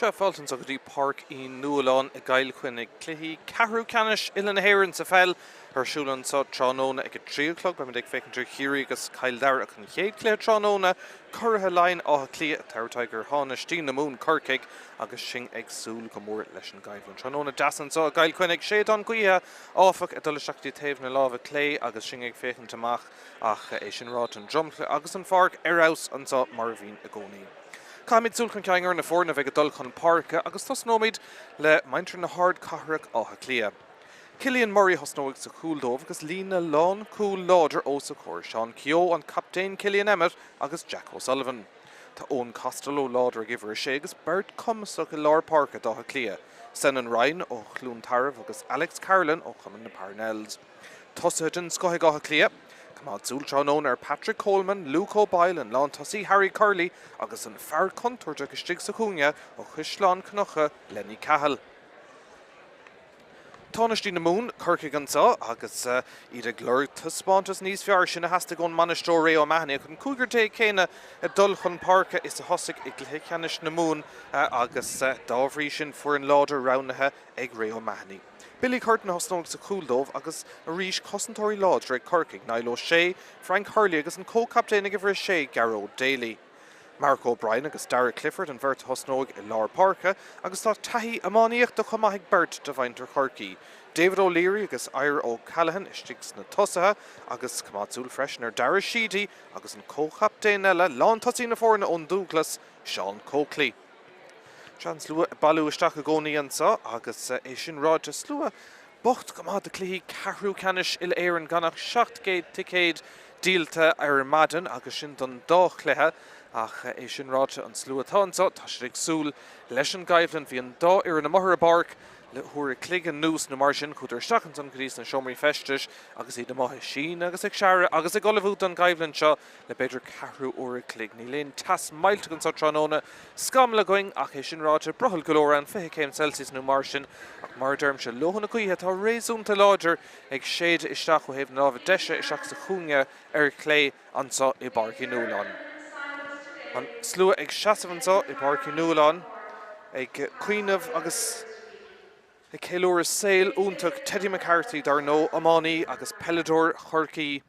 Sea, fáilte anseo go dtí Páirc Uí Nualláin i gCill Chainnigh. Cluichí ceathrú ceannais uile na hÉireann sa pheil ar siúl anseo tráthnóna ag a 3 a chlog. Beimid ag féachaint ar Chiarraí agus Cill Dara ach an chéad chluiche tráthnóna, curaithe Laighean, Áth Cliath ag tabhairt aghaidh ar thánaistí na Mumhan, Corcaigh, agus sinn ag súil go mór leis an gcoimhlint. Tráthnóna deas anseo i gCill Chainnigh. Séideán gaoithe, áfach, ag dul isteach go dtí taobh na láimhe clé agus sinn ag féachaint amach ach é sin ráite an dromchla agus an pháirc ar fheabhas anseo mar a bhíonn i gcónaí. Caithfimid súil chun cinn ar na foirne a bheidh ag dul chun páirce agus tosnóimid le muintir na hardchathrach, Áth Cliath. Cillian Murray a thosnóidh sa chúl dóibh agus líne lánchúil láidir os a chomhair, Seán Keogh, an captaen Cillian Emmett agus Jack O'Sullivan. Tá Eoin Costello láidir ag uimhir a sé agus beirt cumasach i lár páirce d'Áth Cliath, Senan Ryan ó Chluain Tarbh agus Alex Carolan ó chumann na Parnells. Tosaithe den scoth ag Áth Cliath. Coimeád súil tráthnóna ar Patrick Coleman, Luke O'Boyle, an lántosaí Harry Curley agus an fear contúirteach istigh sa chúinne ó Chaisleán Cnucha, Lenny Cahill. Tánaistí na Mumhan, Corcaigh anseo agus iad ag lorg taispeántas níos fearr. Sin a theastaigh ón mbainisteoir Ray O'Mahony ach an cúigear déag céanna ag dul chun páirce is a thosaigh i gcluiche ceannais na Mumhan agus dá bhrí sin foireann láidir roghnaithe ag Ray O'Mahony. Billy Curtin a thosnóidh sa chúl dóibh agus arís cosantóirí láidre ag Corcaigh, Niall O'Shea, Frank Hurley agus an comhchaptaen ag uimhir 6, Gearóid Daly. Mark O'Brien agus Darragh Clifford an bheirt a thosnóidh i lár páirce agus tá taithí iománaíochta chomh maith ag beirt de mhuintir Chorcaí, David O'Leary agus Ire O'Callaghan istigh sna tosaithe agus coimeád súil freisin ar Dara Sheedy agus an comhchaptaen eile, lántosaí na foirne ón Dúghlas, Seán Coakley. Tá an slua ag bailiú isteach i gcónaí anseo agus é sin ráite, slua bocht go maith do chluichí ceathrú ceannais uile-Éireann gan ach 700 ticéad díolta ar maidin agus sin don dá chluiche. Ach é sin ráite, an slua atá anseo, tá siad ag súil leis an gcoimhlint. Bhí an dá fhoireann amuigh ar an bpáirc le huair a chloig anuas nó mar sin. Chuadar isteach ansan go dtí sna seomraí feistis agus iad amuigh ag síneadh agus ag searradh agus ag ullmhú don gcoimhlint seo. le b'fhéidir ceathrú uair a chloig. Níl aon teas millteach anseo tráthnóna, scamall againn, ach é sin ráite, brothall go leor ann, 20 céim Celsius nó mar sin, ach mar a deirimse, leoithne na gaoithe atá réasúnta láidir ag séideadh isteach ó thaobh na láimhe deise isteach sa chúinne ar chlé anseo i bPáirc Uí Nualláin. An slua ag seasamh anseo i bPáirc Uí Nualláin ag cuimhneamh agus. Ag ceiliúradh saol iontach Teddy McCarthy, dar ndóigh, iománaí agus peileadóir Chorcaí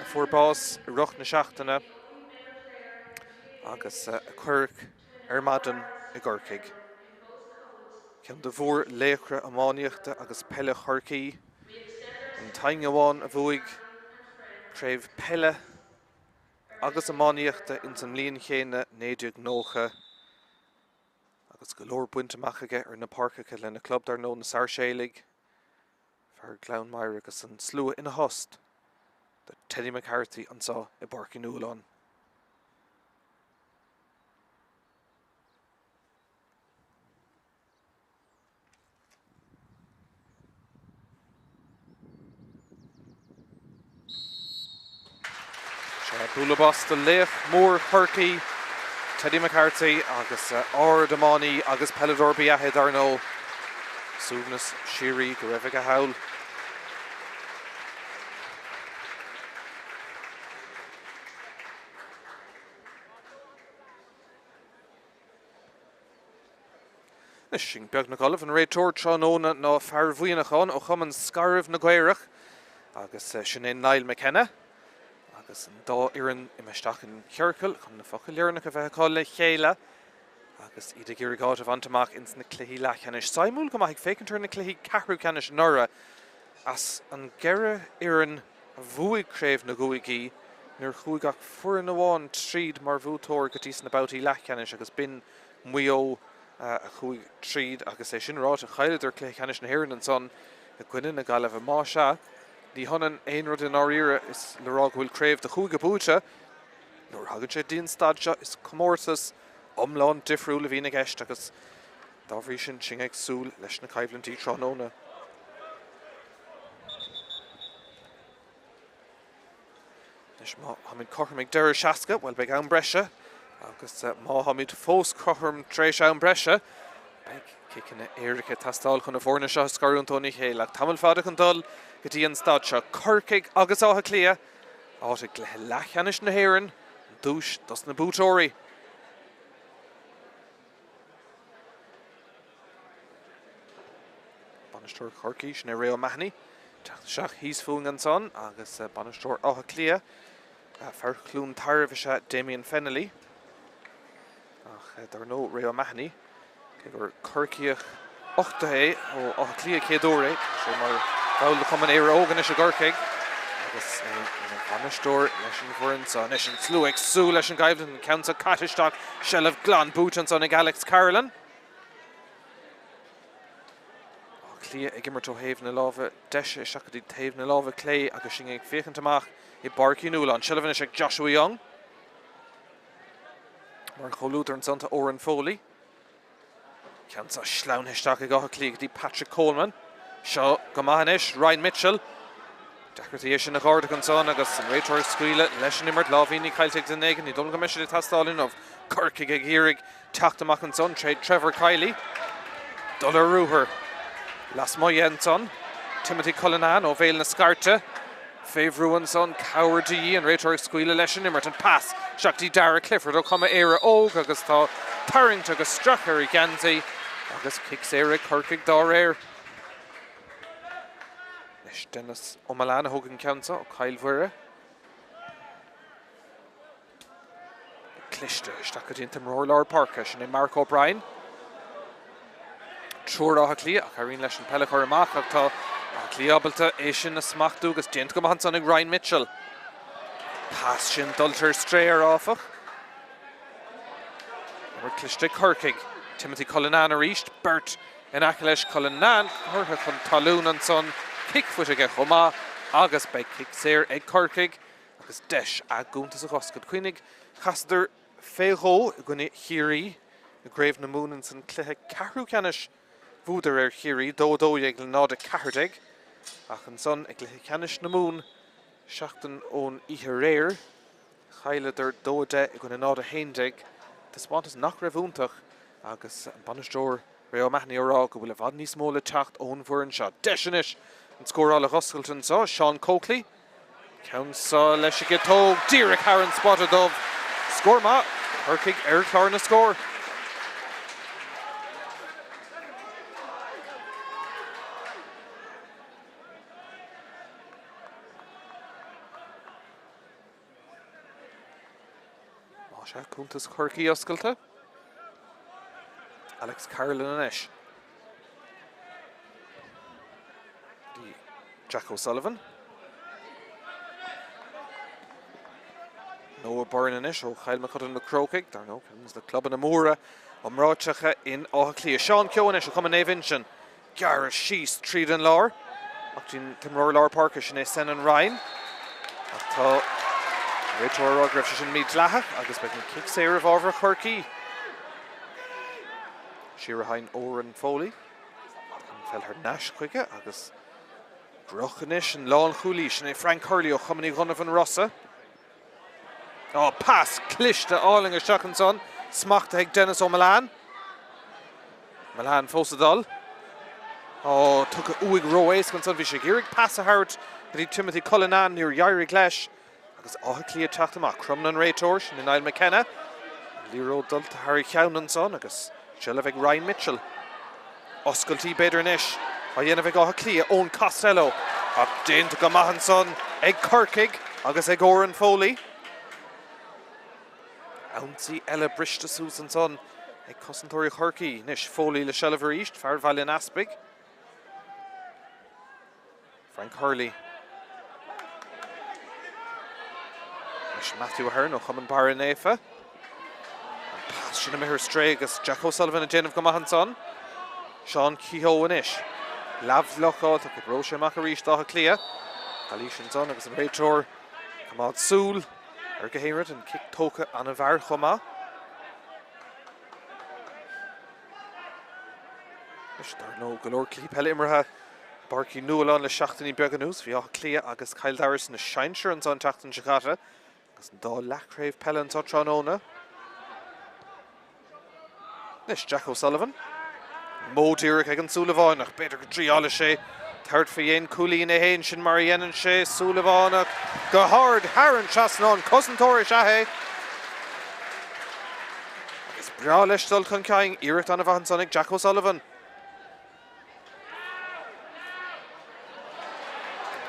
a fuair bás i rith na seachtaine agus a cuireadh ar maidin i gCorcaigh. Ceann de mhór-laochra iománaíochta agus peile Chorcaí, an t-aon amháin a bhuaigh craobh peile agus iománaíochta ins an mbliain chéanna, 1990. Agus go leor bainte amach aige ar na páirceacha lena chlub, dar ndóigh, na Sáirséalaigh, fear Ghleann Maghair agus an slua ina thost do Teddy McCarthy anseo i bPáirc Uí Nualláin. Sea, bualadh bos do laoch mór Chorcaí, Teddy McCarthy, agus ard-iománaí agus peileadóir ba ea é, dar ndóigh. Suaimhneas síoraí go raibh aige thall. Anois, sinn beagnach ullamh. An réiteoir tráthnóna ná fear Mhuineacháin ó chumann Scairbh na gCaorach agus sin é Niall McKenna. Agus an dá fhoireann imithe isteach in ciorcal chun na focail dheireanacha a bheith acu le chéile agus iad ag iarraidh áit a bhaint amach ins na cluichí leathcheannais. Suimiúil go maith ag féachaint ar na cluichí ceathrú ceannais anuraidh as an gceithre fhoireann a bhuaigh craobh na gcúigí, níor chuaigh ach foireann amháin tríd mar bhuaiteoir go dtí sna babhtaí leathcheannais agus b'in Maigh Eo a chuaigh tríd agus é sin ráite, chailleadar cluiche ceannais na hÉireann ansan i gcoinne na Gaillimhe. Más ea, ní hionann aon rud i ndáiríre is le rá go bhfuil craobh do chúige buaite. Nuair a thagann sé dtí an staid seo, is comórtas iomlán difriúil a bhíonn i gceist agus dá bhrí sin, sinn ag súil leis na coimhlintí tráthnóna. Anois má tháimid cothrom ag deireadh 60, bhuel beidh am breise agus má tháimid fós cothrom tar éis am breise, beidh ciceanna éirice ag teastáil chun na foirne seo a scarúint óna chéile. Ach tamall fada chun dul go dtí an staid seo. Corcaigh agus Áth Cliath, áit i gcluiche leathcheannais na hÉireann, an duais dos na buaiteoirí. Bainisteoir Chorcaí, sin é Ray O'Mahony, teacht isteach thíos fúinn ansan agus bainisteoir Átha Cliath, fear Chluain Tarbh is ea Damien Fennelly. Ach dar ndóigh Ray O'Mahony, cé gur Corcaíoch uchtaithe é ó Áth Cliath chéad uair é, tá sé mar bhall de chumann Éire Óg anois i gCorcaigh agus é ina bhainisteoir leis an bhfoireann seo. Anois an slua ag súil leis an gcoimhlint, an ceann seo caite isteach, seilbh glan buaite ansan ag Alex Carolan. Áth Cliath ag imirt ó thaobh na láimhe deise isteach go dtí taobh na láimhe clé agus sinn ag féachaint amach i bPáirc Uí Nualláin. Seilbh anois ag Joshua Young. Mar chomhluadar ansan tá Odhrán Foley. Ceann seo sleamhnaithe isteach ag Áth Cliath go dtí Patrick Coleman. Seo go maith anois, Ryan Mitchell. Deacrachtaí é sin a dh'ardú ansan agus an réiteoir ag scaoileadh leis an imirt. Láimhíní caillte ag duine éigin, ní dóigh liom go mbeidh siad ag teastáil inniu. Corcaigh ag iarraidh teacht amach ansan tré Trevor Kiely. Dul ar ruathar lasmuigh dhe ansan. Timothy Cullinane ó Bhéal na Scairte. Fé bhrú ansan, cabhair de dhíth, an réiteoir ag scaoileadh leis an imirt, an pas isteach dtí Darragh Clifford ó Chumann Éire Óg agus tá tarraingt agus stracadh ar a gheansaí agus cic saor ag Corcaigh dá réir. Anois Denis Ó Mealláin a thóg an ceann seo ó Chill Mhuire. Cliste isteach go dtí an t-imreoir lár páirce, sin é Mark O'Brien. Triúr Átha Cliath ach éiríonn leis an peil a chur amach ach tá Áth Cliath ábalta é sin a smachtú agus déanta go maith ansan ag Ryan Mitchell. Pas sin dulta ar strae air áfach. Imirt cliste ag Corcaigh. Timothy Cullinane arís, beirt in aice leis Cullinane curtha chun talún ansan, cic faighte aige chomh maith agus beidh cic saor ag Corcaigh. Agus deis a gcuntas a dh'oscailt. Cuimhnigh, chasadar fé dhó i gcoinne Chiarraí i gCraobh na Mumhan ins an cluiche ceathrú ceannais. Bhuadar ar Chiarraí, 2, 12 le 0, 14. Ach ansan i gcluiche ceannais na Mumhan, seachtain ón oíche aréir, chailleadar 2, 10 i gcoinne 0, 11. Taispeántas nach raibh iontach agus an bainisteoir Ray O'Mahony á rá go bhfuil i bhfad níos mó le teacht ón bhfoireann seo. Deis anois an scóráil a dh'oscailt anseo, Seán Coakley. Ceann seo leis an gciotóg, díreach thar an spota dubh. Scór maith, Corcaigh ar chlár na scór. Más ea, cuntas Chorcaí oscailte. Alex Carolan anois. Jack O'Sullivan. Noah Byrne anois ó Chill Mochuda Na Crócaigh, dar ndóigh, ceann de na clubanna móra iomráiteacha in Áth Cliath. Seán Keogh anois ó Chumann Naomh Uinseann. Gearradh síos tríd an lár ach dtí an t-imreoir lár páirce, sin é Senan Ryan. Ach tá an réiteoir ag rá go raibh sé sin mídhleathach agus beidh an cic saor i bhfabhar Chorcaí. Siar a théann Odhrán Foley. An pheil thar n-ais chuige agus droch anois an lánchúlaí, sin é Frank Hurley ó Chumann Uí Dhonnabháin Rosa. Á, pas cliste álainn isteach ansan, smachtaithe ag Denis Ó Mealláin. Mealláin fós ag dul. Á, tugtha uaidh ró-éasca ansan, bhí sé ag iarraidh pas a thabhairt go dtí Timothy Cullinane, níor éirigh leis. Agus Áth Cliath ag teacht amach. Cromann an réiteoir, sin é Niall McKenna. An liathróid dulta thar a cheann ansan agus seilbh ag Ryan Mitchell. Oscailtí b'fhéidir anois á dhéanamh ag Áth Cliath, Eoin Costello ach déanta go maith ansan ag Corcaigh agus ag Odhrán Foley. Ionsaí eile briste suas ansan ag cosantóirí Chorcaí. Anois Foley le seilbh arís, fear Bhaile an Easpaig. Frank Hurley. Anois Matthew Ahern ó Chumann Barra Naofa. An pas sin imithe ar strae agus Jack O'Sullivan ag déanamh go maith ansan. Seán Kehoe anois. Leathbhlocáilte ach oibreoidh sé amach arís d'Áth Cliath. Calaois ansan agus an réiteoir ag coimeád súil ar gach aon rud. An cic tógtha an-mhear chomh maith. Anois, dar ndóigh, go leor cluichí peile imeartha i bPáirc Uí Nualláin le seachtainí beaga anuas. Bhí Áth Cliath agus Cill Dara sna sinsir anseo an tseachtain seo caite agus an dá leathchraobh peile anseo tráthnóna. Anois, Jack O'Sullivan. Modh díreach ag an Súilleabhánach. B'fhéidir go dtriálfaidh sé tabhairt faoi dhéin cúilín é féin, sin mar a dhéanann sé. Súilleabhánach go hard thar an trasnán. Cosantóir is ea é. Is breá leis dul chun cinn, iarracht an-mhaith ansan ag Jack O'Sullivan.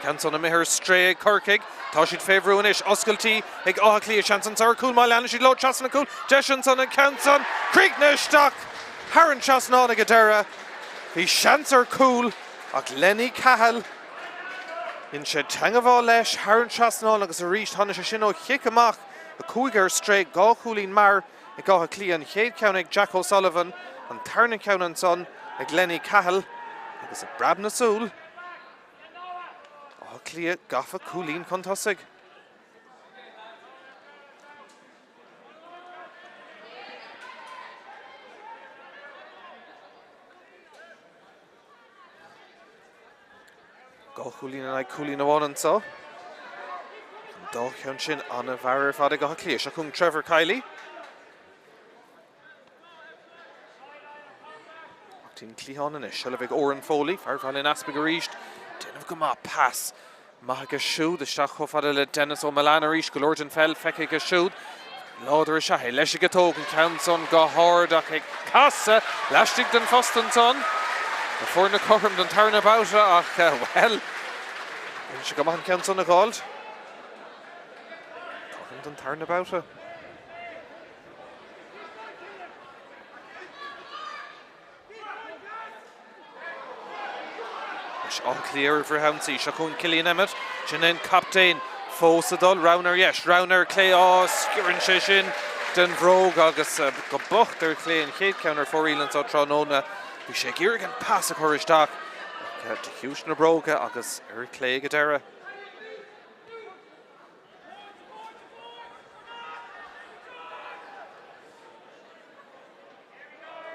Ceann san imithe ar strae ag Corcaigh. Tá siad fé bhrú anois. Oscailtí ag Áth Cliath. Seans anso ar chúl má leanann siad leo trasna an chúil. Deis ansan an ceann san. Críochnaithe isteach thar an trasnán ag an deireadh. Bhí seans ar chúl ach Lenny Cahill, dhein sé teangabháil leis thar an trasnán agus arís tháinig sé sin ó chic amach. 5 ar strae, 2 chúilín mear ag Áth Cliath, an chéad cheann ag Jack O'Sullivan, an tarna ceann ansan ag Lenny Cahill agus i bpreab na súl, Áth Cliath gafa cúilín chun tosaigh. 2 chúilín in aghaidh cúilín amháin anseo. An dá cheann sin an-mhear ar fad ag Áth Cliath. Seo chugainn Trevor Kiely. Ach an cliathán anois, seilbh ag Odhrán Foley, fear Bhaile an Easpaig arís. Déanamh go maith, pas maith aige siúd isteach chomh fada le Denis O'Mullan arís. Go leor den pheil feicthe aige siúd. Láidir is ea é. Leis an gciotóg an ceann san go hard ach ag casadh laistigh den phost ansan. Na foirne cothrom don tarna babhta ach, bhuel, rinne sé go maith an ceann san a dh'fháilt. Cothrom don tarna babhta. Anois Áth Cliath ar an bhfrithionsaí. Seo chugainn Cillian Emmett. Sin é an captaen fós ag dul. Roghna ar dheis, roghna ar clé. Á, sciorrann sé sin den bhróg agus go bocht ar chlé an chéad cheann ar fóraoil anseo tráthnóna. Bhí sé ag iarraidh an pas a chur isteach ach de chiumhais na bróige agus ar clé ag an deireadh.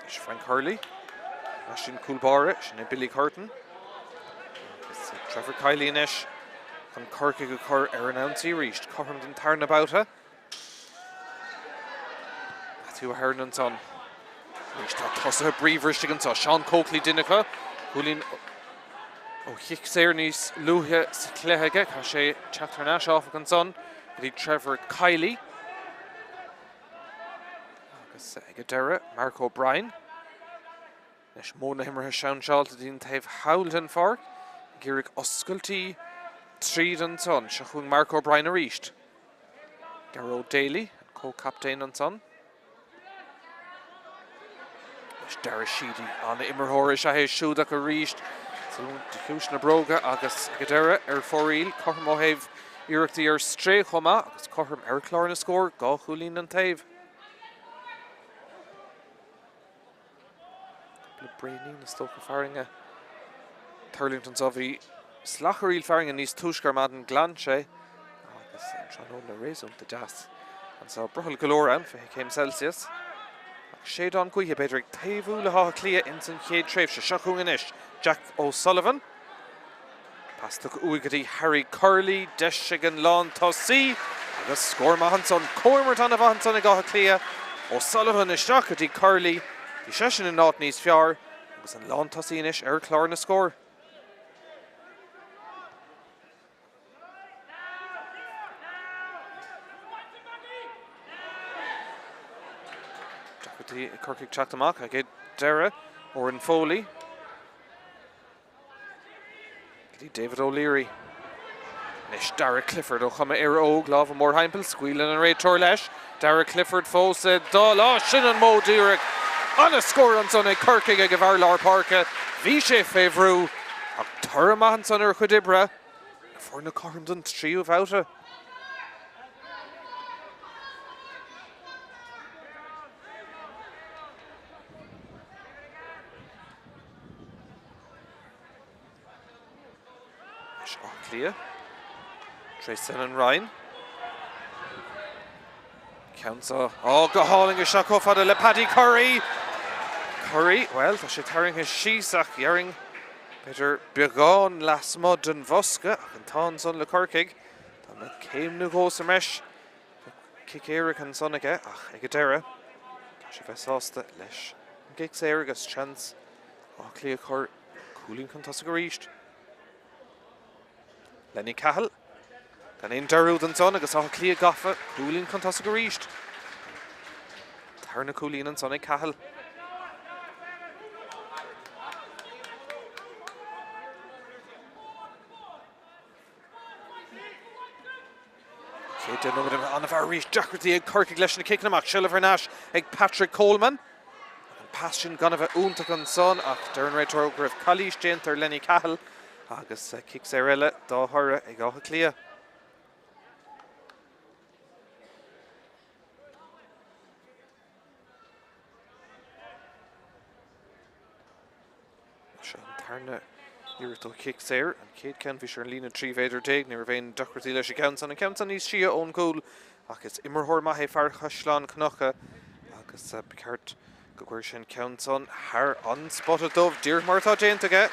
Anois Frank Hurley. Leis an cúl báire, sin é Billy Curtin. Agus Trevor Kiely anois chun Corcaigh a chur ar an ionsaí arís. Cothrom don tarna babhta. Matthew Ahern ansan. Anois tá tosaithe bríomhar istigh anseo. Seán Coakley duine acu. Cúilín ó chic saor níos luaithe sa chluiche aige. Caithfidh sé teacht thar n-ais áfach ansan go dtí Trevor Kiely. Agus ag an deireadh, Mark O'Brien. Anois modh na himeartha seanseáilte dtí an taobh thall den pháirc, ag iarraidh oscailtí tríd ansan. Seo chugainn Mark O'Brien arís. Gearóid Daly, an comh-chaptaen ansan. Anois Dara Sheedy, an-imreoir is ea é siúd ach arís de chiumhais na bróga agus ag an deireadh ar fóraoil, cothrom ó thaobh iarrachtaí ar strae chomh maith agus cothrom ar chlár na scór, 2 chúilín an taobh. Cúpla braonín is dócha fearthainne tuirlingt anseo. Bhí slacharaíl fearthainne níos túisce ar maidin, ghlan sé agus an tráthnóna réasúnta deas anseo. Brothall go leor ann, 20 céim Celsius. Ach séideán gaoithe b'fhéidir ag taobhú le hÁth Cliath ins an chéad tréimhse. Seo chugainn anois Jack O'Sullivan. Pas tugtha uaidh go dtí Harry Curley, deis ag an lántosaí agus scór maith ansan. Comhimirt an-mhaith ansan ag Áth Cliath. O'Sullivan isteach go dtí Curley. Bhí seisean in áit níos fearr agus an lántosaí anois ar chlár na scór. Deacrachtaí ag Corcaigh teacht amach ag deireadh. Odhrán Foley. Go dtí David O'Leary. Anois Darragh Clifford ó chuma Éire Óg, lámha mórthimpeall, scaoileann an réiteoir leis. Darragh Clifford fós ag dul. Á, sin an modh díreach. An-scór ansan ag Corcaigh ag an bhfear lár páirce. Bhí sé fé bhrú ach toradh maith ansan ar a chuid oibre. Na foirne cothrom don tríú bhabhta. Anois Áth Cliath. Trey Senan Ryan. Ceann seo. Ó, go hálainn isteach chomh fada le Paddy Curry. Curry, bhuel, tá sé tarraingthe síos ach déarfainn b'fhéidir beagán lasmuigh den bhosca ach an t-ádh ansan le Corcaigh. Dá mbeadh céim nó dhó sa mbreis bheadh cic éirice ansan aige ach ag an deireadh caithfidh sé bheith sásta leis an gcic saor agus seans Áth Cliath a chur cúilín chun tosaigh arís. Lenny Cahill. Gan aon dearúd ansan agus Áth Cliath gafa, cúilín chun tosaigh arís. Tarna cúilín ansan ag Cahill. Chéad 10 nóiméad imithe an-mhaith arís. Deacrachtaí ag Corcaigh leis na ciceanna amach. Seilbh thar n-ais ag Patrick Coleman. An pas sin gan a bheith iontach ansan ach deir an réiteoir go raibh calaois déanta ar Lenny Cahill agus cic saor eile dá thoradh ag Áth Cliath. Seo an tarna iarracht ó chic saor. An chéad ceann bhí sé ar an líne 13 mhéadar, ní raibh aon deacrachtaí leis an gceann san. An ceann san níos sia ón gcúl ach is imreoir maith é fear Chaisleán Cnucha agus ba cheart go gcuirfeadh sé an ceann san thar an spota dubh, díreach mar atá déanta aige.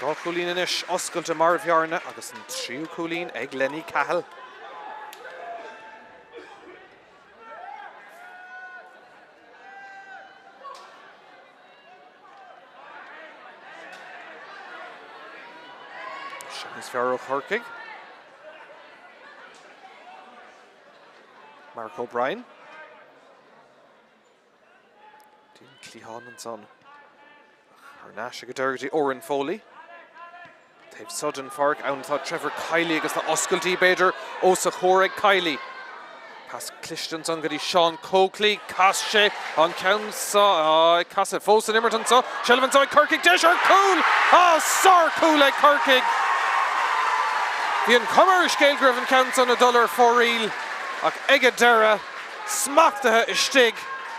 Dá chúilín anois oscailte mar bhearna agus an tríú cúilín ag Lenny Cahill. Seo níos fearr ó Chorcaigh. Mark O'Brien. Dtí an cliathán ansan. Thar n-ais ag an deireadh go dtí Odhrán Foley. Taobh seo den pháirc ann tá Trevor Kiely agus tá oscailtí b'fhéidir os a chomhair ag Kiely. Pas cliste ansan go dtí Seán Coakley. Chas sé an ceann seo. Ag casadh fós san imirt anseo. Seilbh anseo ag Corcaigh. Deis ar chúl! Á, sár-chúl ag Corcaigh! Bhí an chuma ar an scéal go raibh an ceann san ag dul ar fóraoil ach ag an deireadh, smachtaithe istigh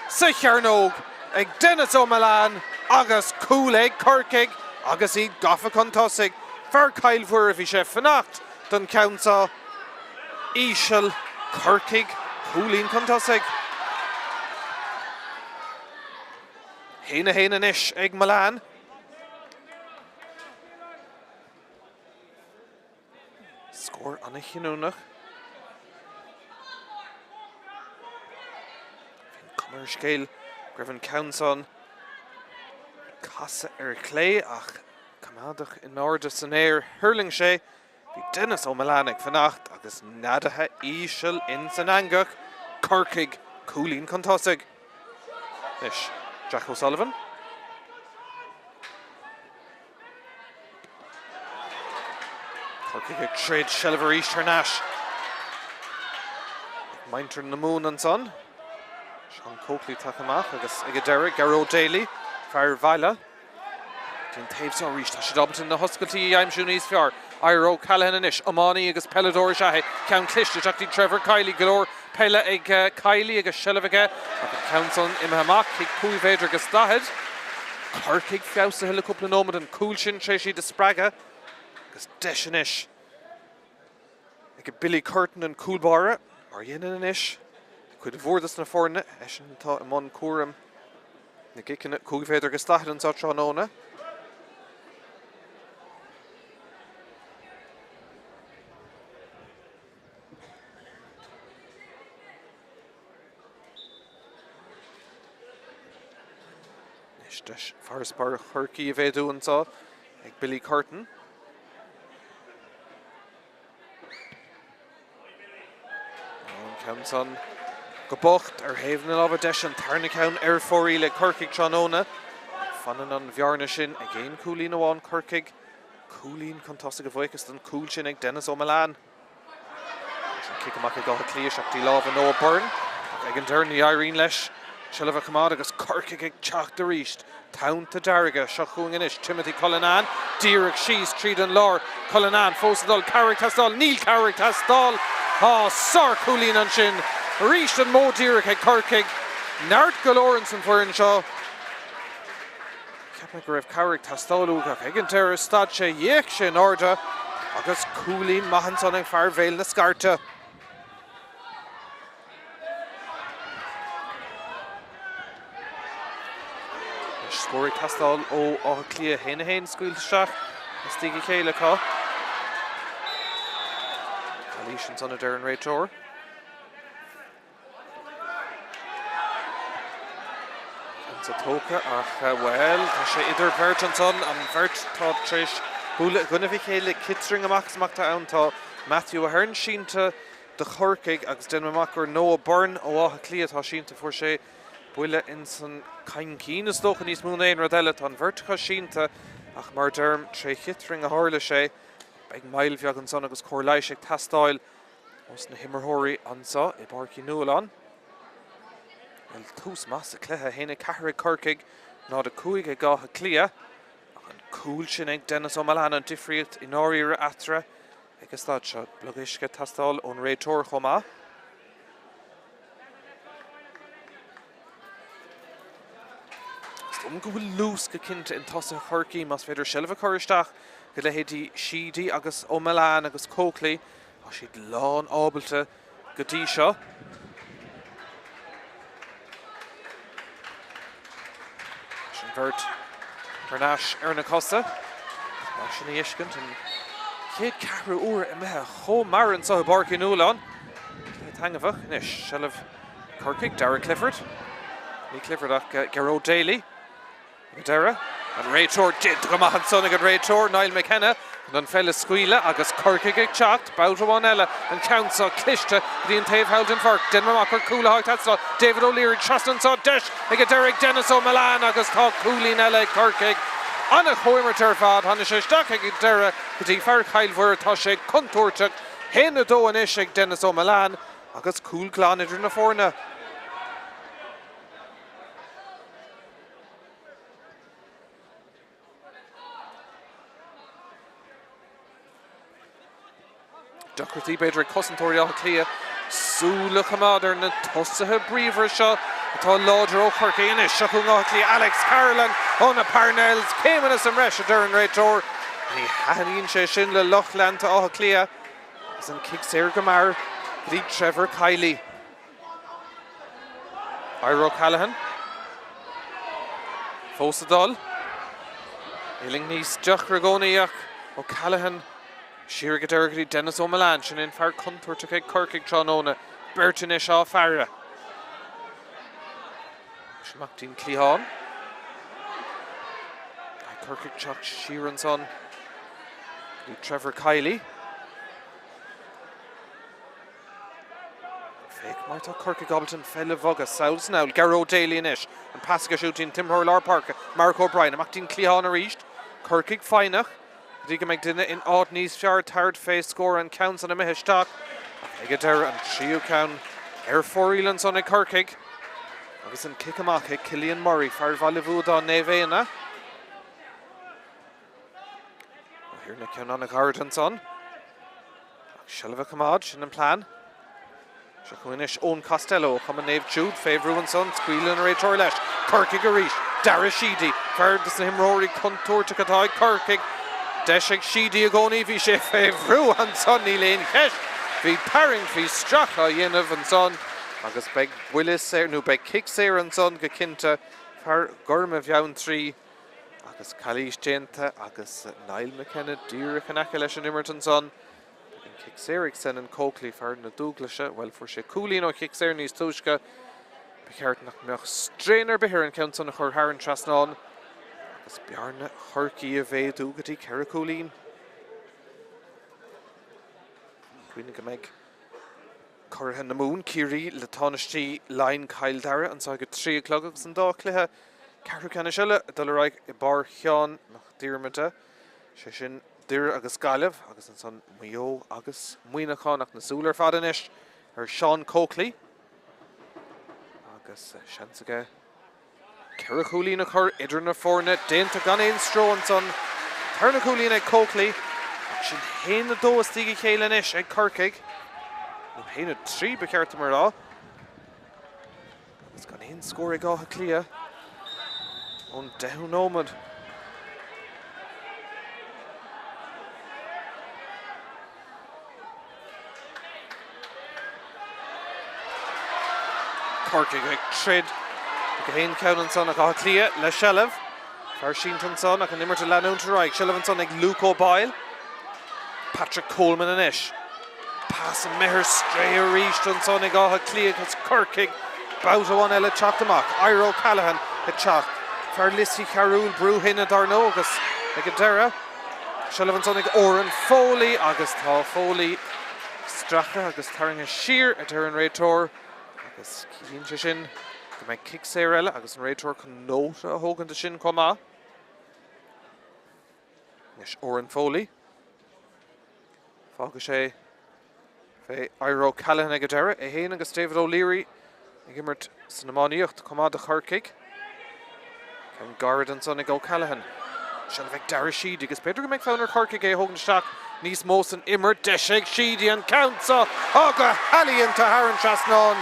sa chearnóg ag Denis Ó Mealláin agus cúl ag Corcaigh agus iad gafa chun tosaigh. Fear Chill Mhuire, bhí sé ag fanacht don cheann seo. Íseal, Corcaigh, cúilín chun tosaigh. 1-1 anois ag Mullane. Scór an-chinniúnach. Bhí an chuma ar an scéal go raibh an ceann san ag casadh ar chlé ach coimeádach in airde san aer. Thuirling sé. Bhí Denis Ó Mealláin ag fanacht agus neadaithe íseal ins an eangach. Corcaigh, cúilín chun tosaigh. Anois, Jack O'Sullivan. Corcaigh ag troid seilbh arís thar n-ais ag muintir na Mumhan ansan. Seán Coakley tagtha amach agus ag an deireadh Gearóid Daly, fear Bhaile. Dtí an taobh seo arís, tá siad ábalta na hoscailtí a aimsiú níos fearr. Ira O'Callaghan anois, iománaí agus peileadóir is ea é. Ceann cliste isteach dtí Trevor Kiely, go leor peile ag Kiely agus seilbh aige ach an ceann san imithe amach, cic 5 mhéadar agus 40. Corcaigh feabhsaithe le cúpla nóiméad, an cúl sin tar éis iad a spreagadh agus deis anois ag Billy Curtin an cúl báire, mar a dhéanann anois cuid mhór dos na foirne, eisean atá i mbun cúraim na gciceanna 5 mhéadar agus 40 anseo tráthnóna. Anois deis farasbarr Chorcaí a mhéadú anseo ag Billy Curtin. An ceann san go bocht ar thaobh na láimhe deise, an tarna ceann ar fóraoil ag Corcaigh tráthnóna. Fanann an bhearna sin ag aon chúilín amháin Corcaigh. Cúilín chun tosaigh a bhuíochas don chúl sin ag Denis Ó Mealláin. An cic amach ag Áth Cliath isteach dtí lámha Noah Byrne ach ag an deireadh ní éiríonn leis seilbh a choimeád agus Corcaigh ag teacht arís. Tonnta dearga seo chugainn anois. Timothy Cullinane díreach síos tríd an lár. Cullinane fós ag dul. Cabhair ag teastáil. Níl cabhair ag teastáil. Tá sárchúilín ansin. Arís an modh díreach ag Corcaigh. Neart go leor ins an bhfoireann seo. Cheap mé go raibh cabhair ag teastáil uaidh ach ag an deireadh stad sé, d'fhéach sé in airde agus cúilín maith ansan ag fear Bhéal na Scairte. Anois scór ag teastáil ó Áth Cliath, 1-1 scaoilte isteach istigh a chéile acu. Calaois ansan a deir an réiteoir. Ansa tógtha ach, bhuel, tá sé idir bheirt ansan, an bheirt atá tar éis bualadh i gcoinnibh a chéile, ciotrang amach is amach atá ann. Tá Matthew Ahern sínte do Chorcaigh agus déanaim amach gur Noah Byrne ó Áth Cliath atá sínte. Fuair sé buille ins an chaincín is dócha níos mó ná aon rud eile. Tá an bheirt acu sínte ach mar a deirim, tré chiotrang a tharla sé. Beidh moill bheag ansan agus cóir leighis ag teastáil. Ós na himreoirí anseo i bPáirc Uí Nualláin. Bhuel, tús maith sa chluiche, 1-4 ag Corcaigh, 0-5 ag Áth Cliath. Ach an cúl sin ag Denis O'Mullane an difríocht i ndáiríre eatarthu ag an staid seo. Blog uisce ag teastáil ón réiteoir chomh maith. Is dóigh liom go bhfuil luas go cinnte in tosaithe Chorcaí más féidir seilbh a chur isteach go leithéidí Sheedy agus O'Mullane agus Coakley. Tá siad lán ábalta go dtí seo. Leis an bheirt thar n-ais ar na cosa. Mar sin a fheiscint an chéad ceathrú uair imithe chomh mear anseo i bPáirc Uí Nualláin. Cluiche taitneamhach anois. Seilbh Corcaigh, Darragh Clifford. Ní Clifford ach Gearóid Daly. Ag an deireadh, an réiteoir déanta go maith ansan ag an réiteoir, Niall McKenna, chun an pheil a scaoileadh agus Corcaigh ag teacht, babhta amháin eile, an ceann seo cliste go dtí an taobh thall den pháirc. Déanaim amach gur cúl atá ag teastáil. David O'Leary trasna anseo, deis ag an deireadh ag Denis O'Mullane agus tá cúilín eile ag Corcaigh. An-chomhimirt ar fad. Tháinig sé isteach ag an deireadh go dtí fear Chill Mhuire. Tá sé contúirteach. 1-2 anois ag Denis O'Mullane agus cúl glan idir na foirne. Deacrachtaí b'fhéidir ag cosantóirí Átha Cliath súil a choimeád ar na tosaithe bríomhara seo atá láidir ó Chorcaigh anois. Seo chugainn Áth Cliath, Alex Carolan ó na Parnells, céimeanna sa mbreis a deir an réiteoir. Ní thaitníonn sé sin le lucht leanta Átha Cliath agus an cic saor go mear go dtí Trevor Kiely. Ira O'Callaghan fós ag dul. Uillinn níos deacra i gcónaí ach O'Callaghan siar ag an deireadh go dtí Denis O'Mullane. Sin an fear contúirteach ag Corcaigh tráthnóna. Beirt anois á faire. Anois amach dtí'n cliathán. Corcaigh teacht siar ansan go dtí Trevor Kiely. Féach mar tá Corcaigh ábalta an pheil a bhogadh sall is anall. Gearóid Daly anois. An pas aige siúd dtí'n t-imreoir lár páirce, Mark O'Brien. Amach dtí'n cliathán arís. Corcaigh foighneach go dtí go mbeidh duine in áit níos fearr thart fé scór an ceann san imithe isteach. Ach ag an deireadh an tríú ceann ar fóraoil ansan ag Corcaigh. Agus an cic amach ag Cillian Murray, fear Bhaile Bhuadáin Naomh Éanna. Ó Thiarna ceann an-ghairid ansan. Ach seilbh a choimeád, sin an plean. Seo chugainn anois Eoin Costello ó Chumann Naomh Jude, fé bhrú ansan, scaoileann an réiteoir leis. Corcaigh arís, Dara Sheedy, fear de na himreoirí contúirteacha atá ag Corcaigh. Deis ag Sheedy i gcónaí, bhí sé fé bhrú ansan, níl aon cheist. Bhí tarraingt, bhí stracadh á dhéanamh ansan agus beidh buille saor, nó beidh cic saor ansan go cinnte, fear Ghorm a Bheanntraí. Agus calaois déanta agus Niall McKenna díreach in aice leis an imirt ansan. Beidh an cic saor ag Senan Coakley, fear na Dúglaise. Bhuel, fuair sé cúilín ó chic saor níos túisce. Ba cheart nach mbeadh strain ar bith air an ceann san a chur thar an trasnán agus bearna Chorcaí a mhéadú go dtí 4 chúilín. Cuimhnigh go mbeidh Curaithe na Mumhan, Ciarraí le tánaistí Laighean Cill Dara anseo ag a 3 a chlog agus an dá chluiche ceathrú ceannais eile ag dul ar aghaidh i bPáirc Sheáin Mac Diarmada, sé sin Doire agus Gaillimh agus ansan Maigh Eo agus Muineachán ach na súile ar fad anois ar Seán Coakley agus seans aige 4 chúilín a chur idir na foirne, déanta gan aon stró ansan. Tarna cúilín ag Coakley, ach sin 1-2 as a chéile anois ag Corcaigh. Nó 1-3 ba cheart dom a rá. Agus gan aon scór ag Áth Cliath ón deichiú nóiméad. Corcaigh ag troid ag aon cheann ansan ach Áth Cliath le seilbh. Fear sínte ansan ach an imirt ag leanúint ar aghaidh. Seilbh ansan ag Luke O'Boyle. Patrick Coleman anois. Pas imithe ar strae arís ansan ag Áth Cliath agus Corcaigh. Babhta amháin eile teacht amach. Ira O'Callaghan ag teacht. Fear Lios Uí Chearúil, Brú Thine dar ndóigh agus ag an deireadh. Seilbh ansan ag Odhrán Foley agus tá Foley stractha agus tarraingthe siar, a deir an réiteoir, agus ciallaíonn sé sin go mbeidh cic saor eile agus an réiteoir chun nóta a thógaint de sin chomh maith. Anois Odhrán Foley. Fágfaidh sé. Beidh Ira O'Callaghan ag an deireadh, é féin agus David O'Leary ag imirt san iománaíocht chomh maith do Chorcaigh. Ceann gairid ansan ag O'Callaghan. Seilbh ag Dara Sheedy agus b'fhéidir go mbeidh fonn ar Chorcaigh é a thógaint isteach níos mó san imirt. Deis ag Sheedy an ceann seo á go healaíonta thar an trasnán.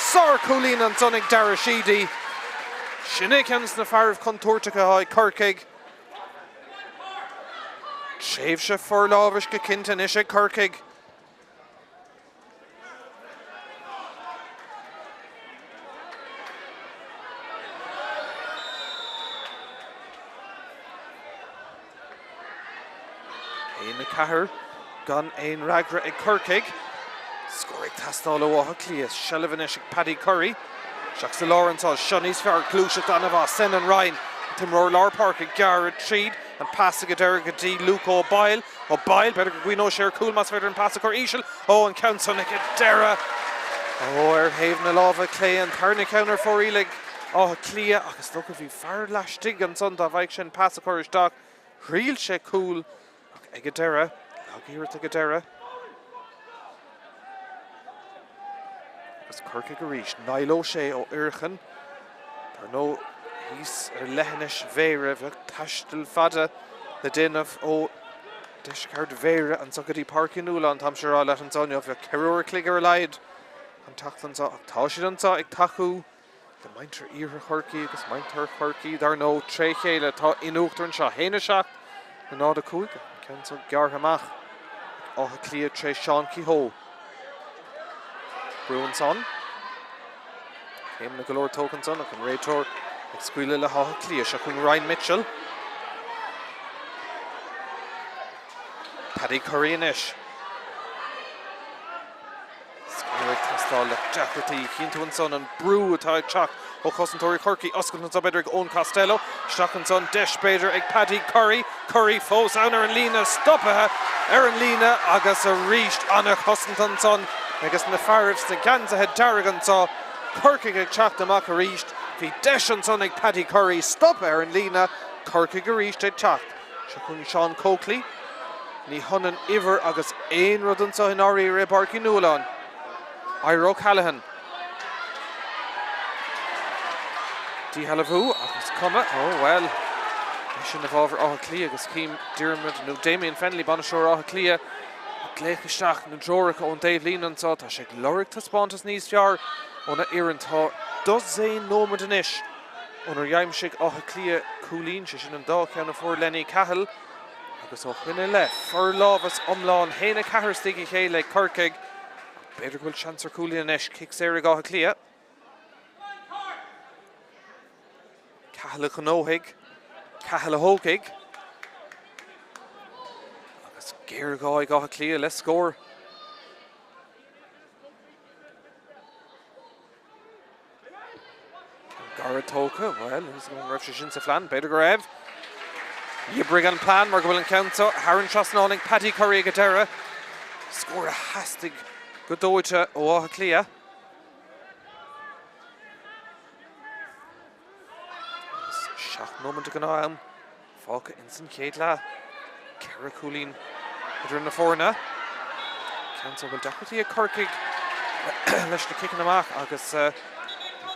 Sár-chúilín ansan ag Dara Sheedy. Sin é ceann de na fearaibh contúirteacha atá ag Corcaigh. Tréimhse forlámhais go cinnte anois ag Corcaigh. 1, 4 gan aon fhreagra ag Corcaigh. Scór ag teastáil ó Áth Cliath. Seilbh anois ag Paddy Curry. Isteach sa lár anseo. Seo níos fearr. Gluaiseacht an-mhaith. Senan Ryan, an t-imreoir lár páirce, ag gearradh tríd. An pas ag an deireadh go dtí Luke Ó Bail. Ó Bail, b'fhéidir go gcuimhneoidh sé ar chúl más féidir an pas a chur íseal. Ó, an ceann san ag an deireadh. Ó, ar thaobh na láimhe clé, an tarna ceann ar fóraoil ag Áth Cliath ach is dócha bhí fear laistigh ansan dá bhfaigheadh sé an pas a chur isteach. Thriail sé cúl ach ag an deireadh, lag-iarracht ag an deireadh. Agus Corcaigh arís. Niall O'Shea ó Fhuircheann. Dar ndóigh, thíos ar leithinis Bhéarra, bheadh taisteal fada le déanamh ó dheisceart Bhéarra anseo go dtí Páirc Uí Nualláin, táimse ag rá leat anseo inniu, bheadh 4 uair a chloig ar a laghad chun teacht anseo ach tá siad anseo ag tacú le muintir Iarthar Chorcaí agus muintir Chorcaí, dar ndóigh, tré chéile atá in uachtar anseo. 1, 7 le 0, 5, an ceann seo gearrtha amach ag Áth Cliath tré Seán Kehoe. Brú ansan. Céimeanna go leor tógtha ansan ach an réiteoir ag scaoileadh le hÁth Cliath. Seo chugainn Ryan Mitchell. Paddy Curry anois. Scór ag teastáil le deacrachtaí. Chíonn tú ansan an brú atá ag teacht ó chosantóirí Chorcaí. Oscailt anso b'fhéidir ag Eoin Costello. Isteach ansan, deis b'fhéidir ag Paddy Curry. Curry fós ann ar an líne, stoptha ar an líne agus arís an-chosaint ansan agus na fearaibh sna geansaithe dearga anso. Corcaigh ag teacht amach arís. Bhí deis ansan ag Paddy Curry, stoptha ar an líne. Corcaigh arís ag teacht. Seo chugainn Seán Coakley. Ní hionann uimhir agus aon rud anseo i ndáiríre i bPáirc Uí Nualláin. Ira O'Callaghan. Díshealbhú ach is cuma. Ó, bhuel, é sin i bhfabhar Átha Cliath agus chím Diarmuid nó Damien Fennelly, bainisteoir Átha Cliath, ag glaoch isteach na dtreoracha ón dtaobhlíne anseo. Tá sé ag lorg taispeántas níos fearr óna fhoireann. Tá dosaen nóiméad anois ónar aimsigh Áth Cliath cúilín, sé sin an dá cheann a fuair Lenny Cahill, agus ó shin i leith, forlámhas iomlán, 1-4 istigh a chéile ag Corcaigh, ach b'fhéidir go bhfuil seans ar chúilín anois, cic saor ag Áth Cliath. Cahill a ghnóthaigh, Cahill a thógfaidh, agus géarghá ag Áth Cliath le scór. Gairid tógtha, bhuel, an raibh sé sin sa phlean? B'fhéidir go raibh. D'oibrigh an plean mar go bhfuil an ceann seo thar an trasnán ag Paddy Curry ag an deireadh. Scór a theastaigh go dóite ó Áth Cliath. Agus 7 nóiméad de ghnáth-am fágtha ins an chéad leath. 4 chúilín idir na foirne. Ceann seo bhfuil deacrachtaí ag Corcaigh leis na ciceanna amach agus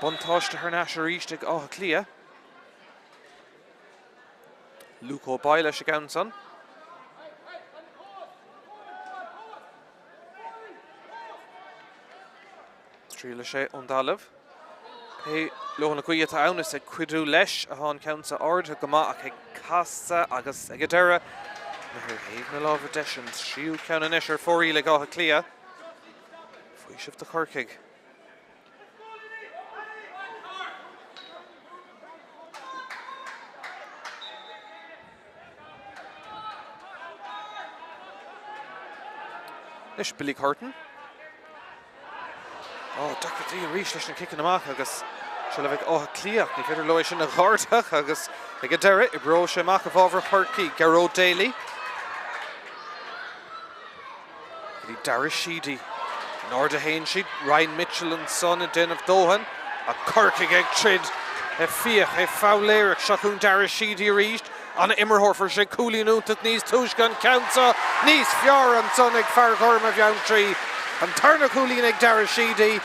buntáiste thar n-ais arís ag Áth Cliath. Luke Ó Baigh leis an gceann san. Triailfidh sé ón dtalamh. Pé leoithne gaoithe atá ann, is ag cuidiú leis atá an ceann seo ardaithe go maith ach ag casadh agus ag an deireadh, ar thaobh na láimhe deise, an tríú ceann anois ar fóraoil ag Áth Cliath. Faoiseamh do Chorcaigh. Anois Billy Curtin. Ó, deacrachtaí arís leis na ciceanna amach agus seilbh ag Áth Cliath. Ní féidir leo é sin a dh'ardach agus ag an deireadh, oibreoidh sé amach i bhfabhar Chorcaí. Gearóid Daly. Go dtí Dara Sheedy. In airde a théann siad. Ryan Mitchell ansan ag déanamh dóthain. Ach Corcaigh ag troid. Ag fiach, ag foghlaeireacht. Seo chugainn Dara Sheedy arís. An-imreoir, fuair sé cúilín iontach níos túisce an ceann seo níos fearr ansan ag fear Ghorm a Bheanntraí. An tarna cúilín ag Dara Sheedy.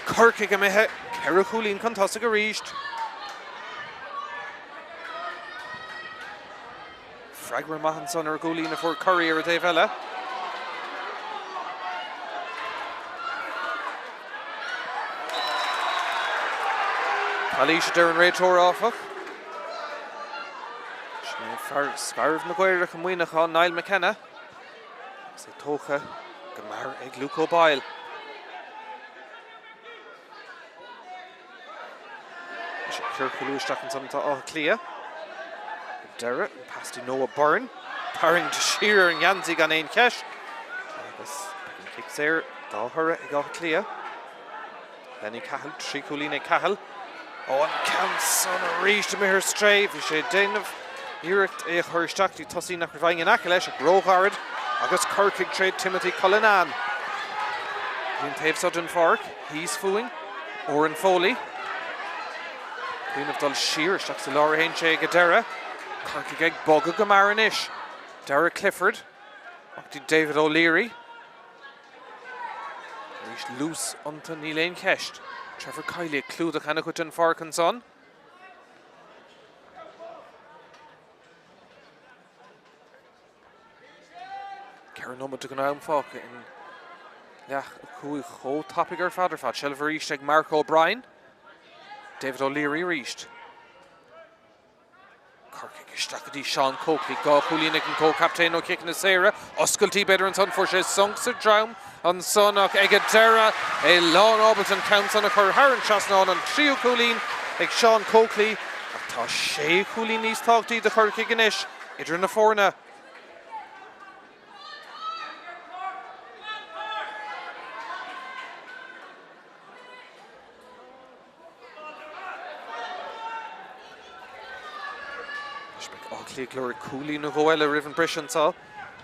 Corcaigh imithe 4 chúilín chun tosaigh arís. Freagra maith ansan ar an gcúilín a fuair Currie ar an dtaobh eile. Calaois a deir an réiteoir áfach. Sin é fear Scairbh na gCaorach i Muineachán, Niall McKenna. Agus é tógtha go mear ag Luke O'Boyle. Anois ag ciorclú isteach ansan atá Áth Cliath. Ag deireadh, an pas do Noah Byrne. Tarraingt siar ar an ngeansaí gan aon cheist. Agus beidh an cic saor dá thoradh ag Áth Cliath. Lenny Cahill, 3 chúilín ag Cahill. Ó, an ceann san arís imithe ar strae. Bhí sé ag déanamh iarracht é a chur isteach dtí tosaí nach raibh éinne in aice leis ach róghairid agus Corcaigh tré Timothy Cullinane. Bhí an taobh seo den pháirc thíos fúinn. Odhrán Foley. Cuimhneamh dul siar isteach sa lár a théann sé ag an deireadh. Corcaigh ag bogadh go mear anois. Darragh Clifford. Amach dtí David O'Leary. Arís luas iontu níl aon cheist. Trevor Kiely ag clúdach ana-chuid den pháirc ansan. 4 nóiméad den am fágtha in leath a 5 chomh tapaidh ar fad ar fad. Seilbh arís ag Mark O'Brien. David O'Leary arís. Corcaigh isteach go dtí Seán Coakley. 2 chúilín ag an gcomhchaptaen ó chiceanna saora. Oscailtí b'fhéidir ansan. Fuair sé sonc sa droim ansan ach ag an deireadh é lán ábalta an ceann san a chur thar an trasnán. An tríú cúilín ag Seán Coakley ach tá sé chúilín níos tábhachtaí do Chorcaigh anois idir na foirne. Anois beidh Áth Cliath ag lorg cúilín nó dhó eile roimh an briseadh anseo.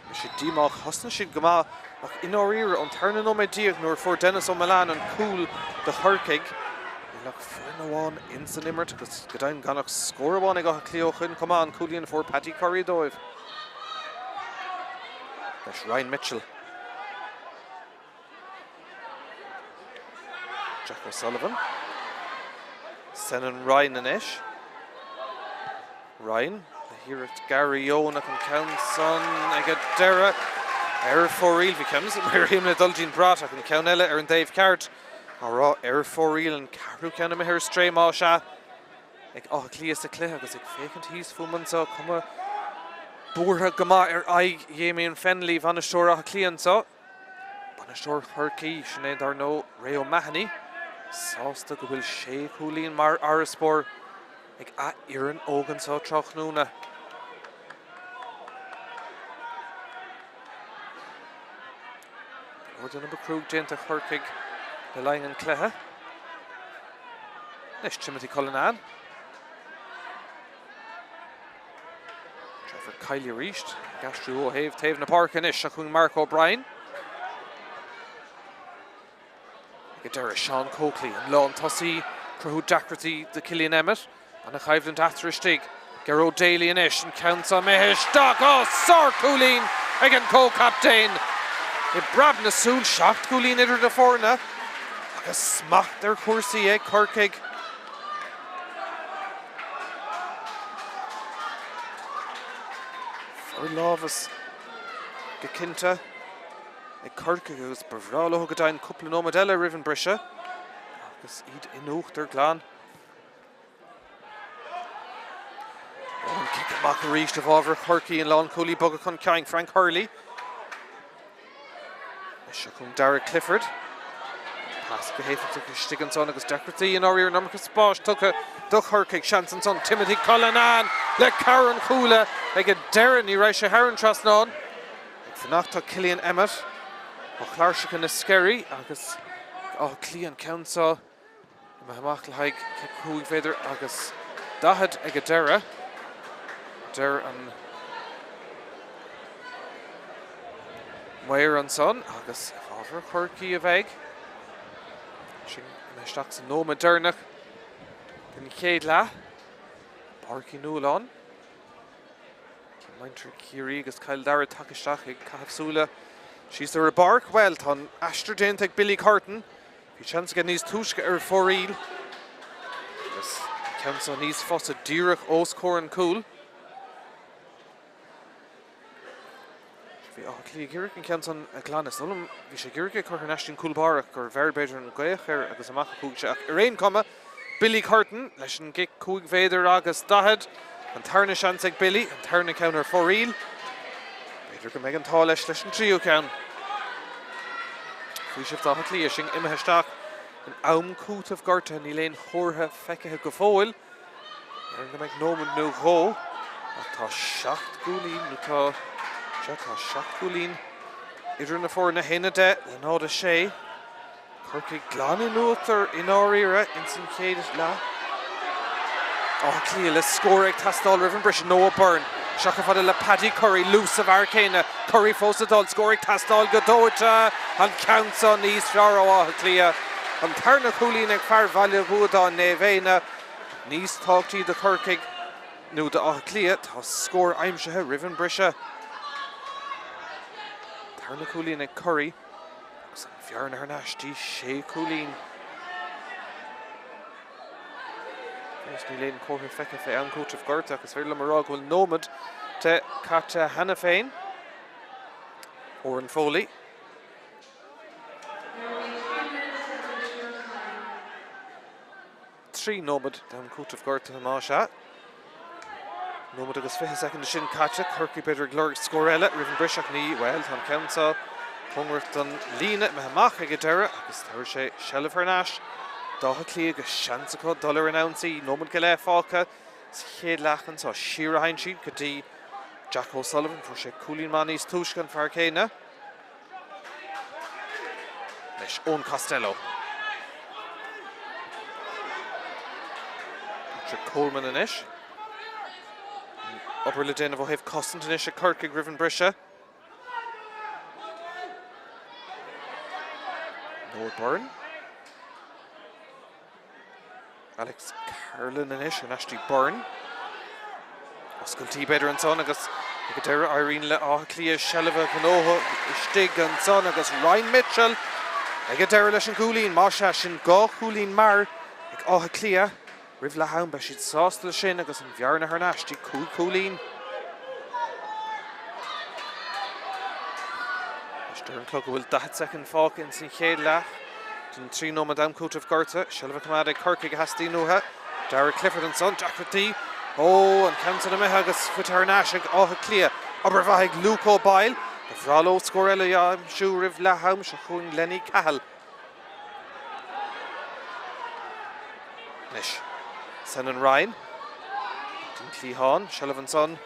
Beidh siad díomách, thosnaigh siad go maith ach i ndáiríre ón tarna nóiméad déag nuair a fuair Denis Ó Mealláin an cúl do Chorcaigh, níl ach foireann amháin ins an imirt agus go deimhin gan ach scór amháin ag Áth Cliath ó shoin chomh maith, an cúilín a fuair Paddy Currie dóibh. Leis Ryan Mitchell. Jack O'Sullivan. Senan Ryan anois. Ryan le hiarracht Gary Eoin ach an ceann san ag an deireadh ar fóraoil. Bhí ceann mar le dul dtí'n brat ach an ceann eile ar an dtaobh ceart á rá ar fóraoil an ceathrú ceann imithe ar strae más ea ag Áth Cliath sa chluiche agus ag féachaint thíos fúm anseo cuma buartha go maith ar aghaidh Damian Fennelly, bainisteoir Átha Cliath anseo. Bainisteoir Chorcaí, sin é dar ndóigh Ray O'Mahony, sásta go bhfuil sé chúilín mar fharasbarr ag a fhoireann óg anseo tráthnóna. Go leor den obair cruaidh déanta ag Corcaigh le linn an chluiche. Anois Timothy Cullinane. Trevor Kiely arís ag aistriú ó thaobh taobh na páirce anois. Seo chugainn Mark O'Brien. Ag an deireadh Seán Coakley, an lán tosaí, cruthú deacrachtaí do Killian Emmett. Ana-choimhlint eatarthu istigh. Gearóid Daly anois, an ceann seo imithe isteach. Á, sár-chúilín ag an gcomhchaptaen! I bpreab na súl, 7 gcúilín idir na foirne agus smacht ar chúrsaí ag Corcaigh. Forlámhas go cinnte ag Corcaigh agus ba bhreá leo go deimhin cúpla nóiméad eile roimh an briseadh agus iad in uachtar glan. An cic amach arís i bhfabhar Chorcaí an lánchúlaí bogadh chun cinn Frank Hurley. Seo chugainn Darragh Clifford. Pas go héifeachtach istigh ansan agus deacrachtaí i ndáiríre an iomarca spáis tugtha do Chorcaigh. Seans ansan Timothy Cullinane le cabhair an chúla ag an deireadh. Ní raibh sé thar an trasnán. Ag fanacht tá Killian Emmett ó Chláirseacha na Sceirí agus Áth Cliath an ceann seo. Imithe amach le haghaidh cic 5 mhéadar agus 40 ag an deireadh. Deir an maor ansan agus i bhfabhar Chorcaí a bheidh. Sin imithe isteach sa nóiméad deireanach den chéad leath. Páirc Uí Nualláin. Muintir Chiarraí agus Cill Dara tagtha isteach ag caitheamh súile síos ar an bpáirc. Bhuel, tá an aistear déanta ag Billy Curtin. Bhí seans aige níos túisce ar fóraoil agus an ceann seo níos fusa díreach os comhair an chúil. Bhí Áth Cliath ag iarraidh an ceann san a ghlanadh. Is dóigh liom bhí sé ag iarraidh é a chur thar n-ais don chúl báire ach gur bheir b'fhéidir an ghaoth air agus amach a chuaigh sé. Ach ar aon chuma, Billy Curtin leis an gcic 5 mhéadar agus 40. An tarna seans ag Billy, an tarna ceann ar fóraoil. B'fhéidir go mbeidh an t-ádh leis leis an tríú ceann. Faoiseamh d'Áth Cliath, sinn imithe isteach in am cúitimh gortaithe, níl aon chomhartha feicthe go fóill. Déarfainn go mbeidh nóiméad nó dhó ach tá seacht gcúilín nó tá, sea, tá seacht gcúilín idir na foirne, 1, 10 le 0, 6. Corcaigh glan in uachtar i ndáiríre ins an chéad leath. Áth Cliath le scór ag teastáil roimh an briseadh. Noah Byrne isteach chomh fada le Paddy Curry, luas sa bhfear céanna. Curry fós ag dul, scór ag teastáil go dóite. An ceann seo níos fearr ó Áth Cliath. An tarna cúilín ag fear Bhaile Bhuadáin, Naomh Éanna. Níos tábhachtaí do Chorcaigh nó d'Áth Cliath, tá scór aimsithe roimh an briseadh. Tarna cúilín ag Curry. Agus an bhearna thar n-ais dtí sé chúilín. Fós níl aon chomhartha feicthe fé am cúitimh gortaithe ach is féidir liom a rá go bhfuil nóiméad de caite cheana féin. Odhrán Foley. 3 nóiméad d'am cúitimh gortaithe más ea. Nóiméad agus 20 soicind de sin caite, Corcaigh b'fhéidir ag lorg scór eile roimh an briseadh ach ní, bhuel, tá an ceann seo cóngarach don líne imithe amach ag an deireadh agus tabharfaidh sé seilbh thar n-ais d'Áth Cliath agus seans acu dul ar an ionsaí. Nóiméad go leith fágtha sa chéad leath anseo. Siar a théann siad go dtí Jack O'Sullivan. Fuair sé cúilín maith níos túisce an fear céanna. Anois Eoin Costello. Patrick Coleman anois. Obair le déanamh ó thaobh cosaint anois ag Corcaigh roimh an briseadh. Noah Byrne. Alex Carlin anois thar n-ais dtí Byrne. Oscailtí b'fhéidir ansan agus ag an deireadh éiríonn le Áth Cliath seilbh a ghnóthú istigh ansan agus Ryan Mitchell ag an deireadh leis an gcúilín. Más ea, sin dhá chúilín mear ag Áth Cliath. Roimh leath am beidh siad sásta leis sin agus an bhearna thar n-ais dtí 5 chúilín. Anois deir an clog go bhfuil 40 soicind fágtha ins an chéad leath den 3 nóiméad am cúitimh gortaithe. Seilbh a choimeád ag Corcaigh a theastaíonn uathu. Darragh Clifford ansan, deacrachtaí. Ó, an ceann san imithe agus faighte thar n-ais ag Áth Cliath. Obair mhaith ag Luke Ó Bail. Ba bhreá leo scór eile a aimsiú roimh leath am. Seo chugainn Lenny Cahill. Anois, Senan Ryan. An cliathán, seilbh ansan.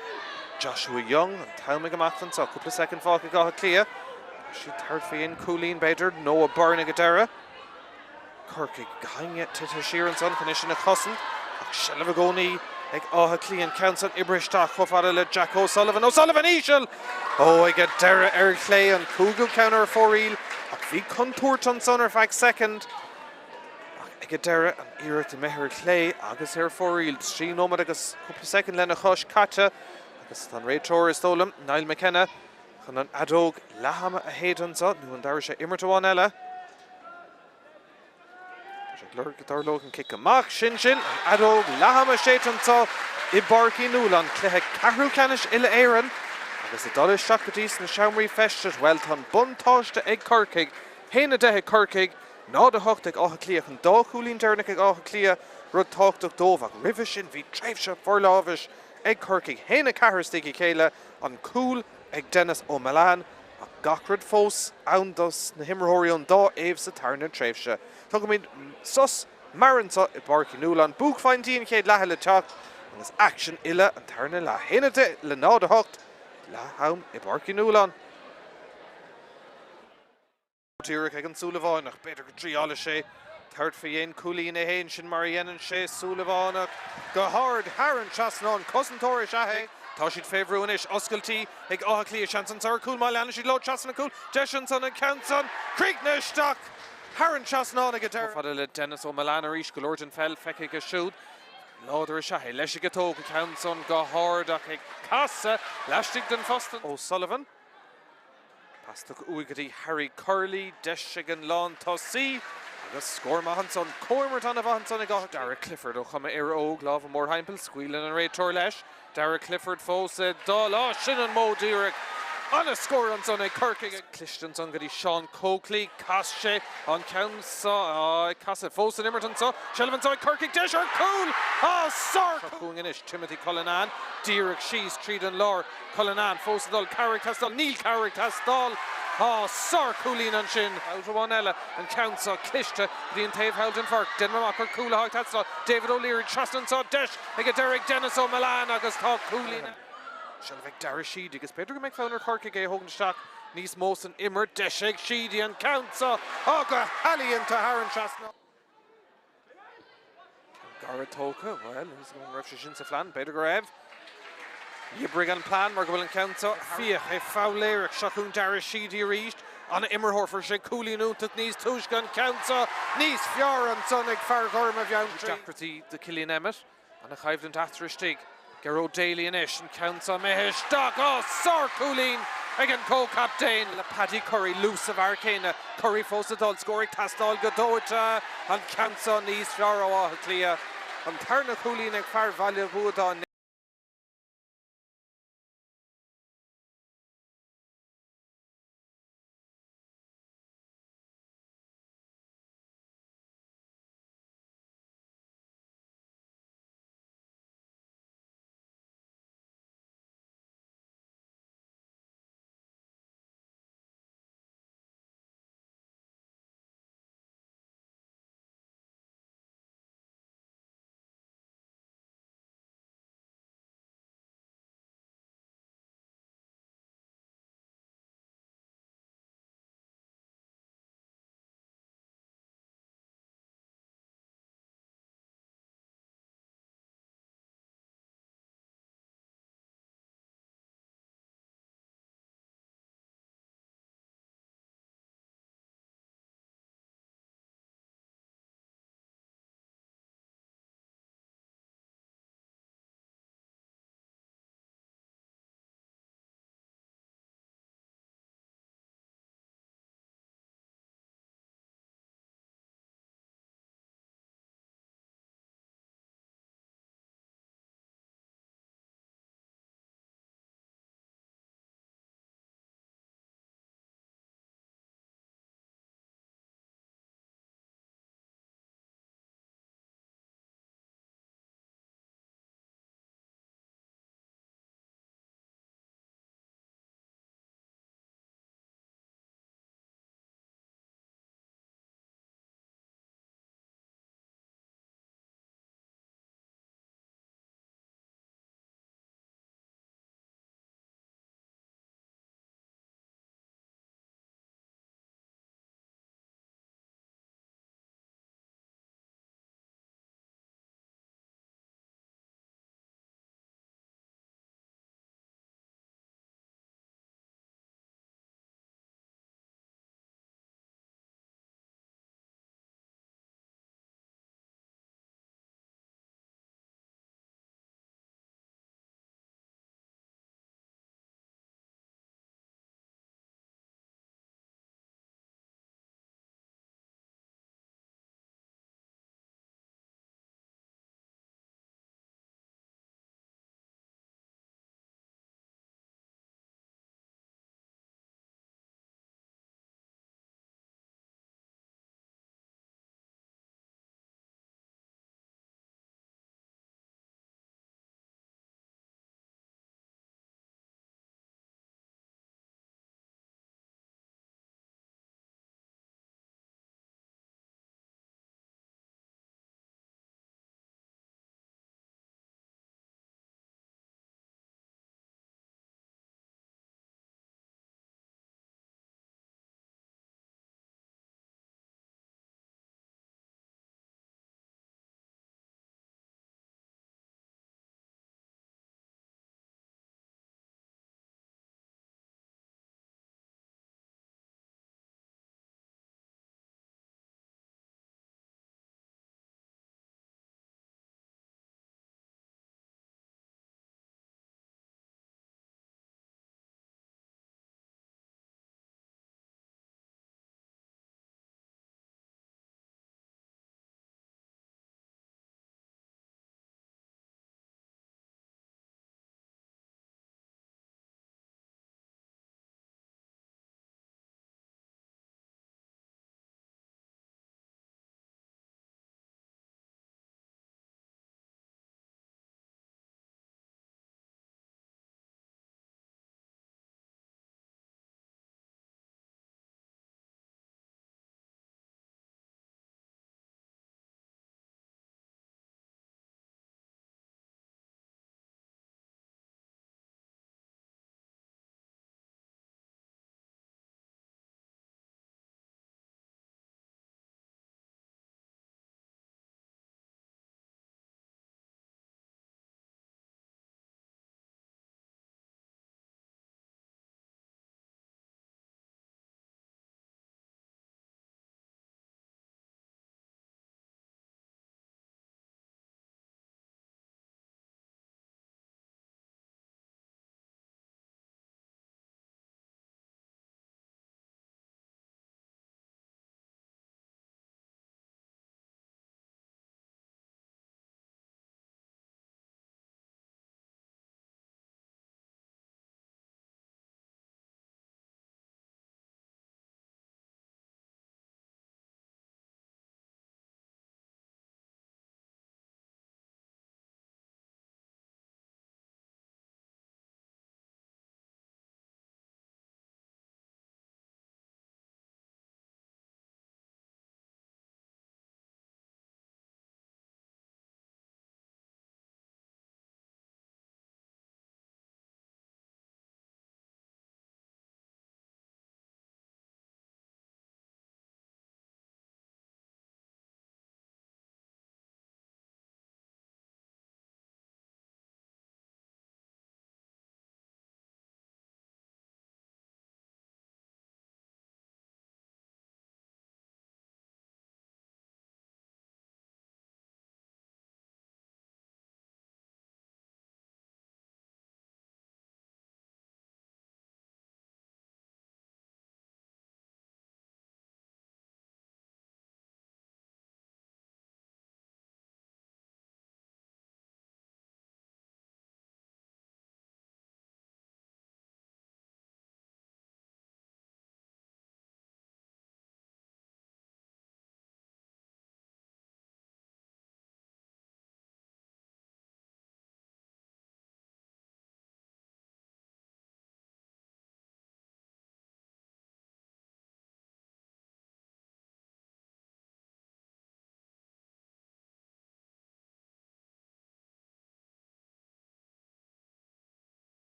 Joshua Young, an t-am ag imeacht anseo. Cúpla soicind fágtha ag Áth Cliath. Tá siad thart faoi aon chúilín, b'fhéidir. Noah Byrne ag an deireadh. Corcaigh gainne tite siar ansan chun é sin a chosaint. Ach seilbh i gcónaí ag Áth Cliath. An ceann san oibrithe isteach chomh fada le Jack O'Sullivan. O'Sullivan íseal! Ó, ag an deireadh ar chlé, an cúigiú ceann ar fóraoil, ach bhí contúirt ansan ar feadh soicind. Ach ag an deireadh, an iarracht imithe ar chlé agus ar fóraoil. 3 nóiméad agus cúpla soicind lena chois caite agus tá an réiteoir, is dóigh liom, Niall McKenna, chun an fheadóg leath-ama a shéideadh anseo, nó an dtabharfaidh sé imirt amháin eile? Tá sé ag lorg go dtarlódh an cic amach. Sin sin, an fheadóg leath-ama séidte anseo i bPáirc Uí Nualláin, cluiche ceathrú ceannais uile-Éireann agus ag dul isteach go dtí sna seomraí feistis, bhuel, tá an buntáiste ag Corcaigh, 1-10 ag Corcaigh, 0-8 ag Áth Cliath. An dá chúilín deireanach ag Áth Cliath, rud tábhachtach dóibh ach roimhe sin bhí tréimhse forlámhais ag Corcaigh, 1-4 istigh a chéile, an cúl ag Denis O'Mallane ach gach rud fós ann dos na himreoirí ón dá thaobh sa tarna tréimhse. Tugaimid sos mear anseo i bPáirc Uí Nualláin. Buaicphointí an chéad leatha le teacht agus aicsean uile an tarna leath. 1-10 le 0-8 leath am i bPáirc Uí Nualláin. Díreach ag an Súilleabhánach. B'fhéidir go dtriálfaidh sé tabhairt faoi aon chúilín é féin, sin mar a dhéanann sé. Súilleabhánach go hard thar an trasnán. Cosantóir is ea é. Tá siad fé bhrú anois. Oscailtí ag Áth Cliath. Seans anso ar chúl má leanann siad leo trasna an chúil. Deis ansan an ceann san. Críochnaithe isteach thar an trasnán ag an deireadh. Chomh fada le Denis O'Mallane arís. Go leor den pheil feicthe aige siúd. Láidir is ea é. Leis ag tóg an ceann san go hard ach ag casadh laistigh den phosta. O'Sullivan. Pas tugtha uaidh go dtí Harry Curley, deis ag an lántosaí agus scór maith ansan. Comhimirt an-mhaith ansan ag Áth Cliath. Darragh Clifford ó chuma Éire Óg, lámh mórthimpeall, scaoileann an réiteoir leis. Darragh Clifford fós ag dul, á sin an modh díreach! Ana-scór ansan ag Corcaigh. Cliste ansan go dtí Seán Coakley, chas sé an ceann so, á ag casadh fós san imirt anso, seilbh anso ag Corcaigh, deis ar chúl! Á sár! Seo chugainn anois Timothy Cullinane, díreach síos tríd an lár, Cullinane fós ag dul, cabhair ag teastáil, níl cabhair ag teastáil, á sár-chúilín ansin! Babhta amháin eile, an ceann so cliste go dtí an taobh thall den pháirc, déanaim amach gur cúl atá ag teastáil, David O'Leary trasna anso, deis ag an deireadh ag Denis O'Mullan agus tá cúilín eile. Seilbh ag Dara Sheedy agus b'fhéidir go mbeidh fonn ar Chorcaigh é a thógaint isteach níos mó san imirt, deis ag Sheedy an ceann so, á go healaíonta thar an trasnán. Ceann gairid tógtha, bhuel, níl an raibh sé sin sa phlean, b'fhéidir go raibh. D'oibrigh an plean mar go bhfuil an ceann seo fiach, é foghlaeireach, seo chugainn Dara Sheedy arís, an-imreoir, fuair sé cúilín iontach níos túisce, an ceann seo níos fearr ansan ag fear Ghorm a Bheanntraí. Deacrachtaí do Killian Emmett. Ana-choimhlint eatarthu istigh. Gearóid Daly anois, an ceann seo imithe isteach. Á, sár-chúilín ag an gcomhchaptaen le Paddy Currie, luas sa bhfear céanna. Currie fós ag dul, scór ag teastáil go dóite. An ceann seo níos fearr ó Áth Cliath. An tarna cúilín ag fear Bhaile Bhuadáin.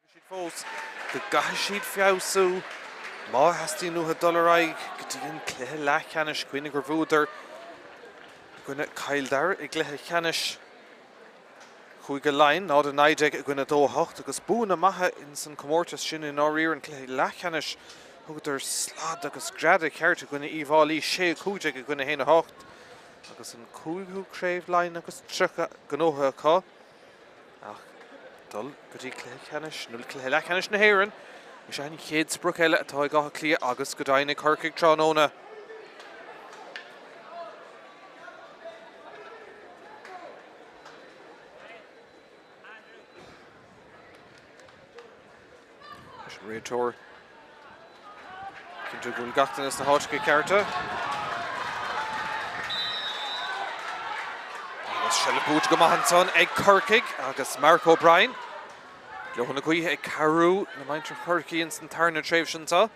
Siad fós go gcaithfidh siad feabhsú má theastaíonn uathu dul ar aghaidh go dtí an cluiche leathcheannais. Cuimhnigh gur bhuadar i gcoinne Chill Dara i gcluiche ceannais Chúige Laighean, 0-19 i gcoinne 2-8, agus buanna maithe ins an comórtas sin i ndáiríre. An cluiche leathcheannais thugadar slad agus greadadh ceart i gcoinne Uíbh Fháilí, 6-15 i gcoinne 1-8, agus an cúigiú craobh Laighean agus 30 gnóthaithe acu. Ach dul go dtí cluiche ceannais, nó cluiche leathcheannais na hÉireann, is ea an chéad sprioc eile atá ag Áth Cliath agus go deimhin ag Corcaigh tráthnóna. Leis an réiteoir. Cinntiú go bhfuil gach duine sna háiteacha cearta. Agus seilbh buaite go maith ansan ag Corcaigh agus Mark O'Brien. Glótha na gaoithe ag cabhrú le muintir Chorcaí ins an tarna tréimhse anseo.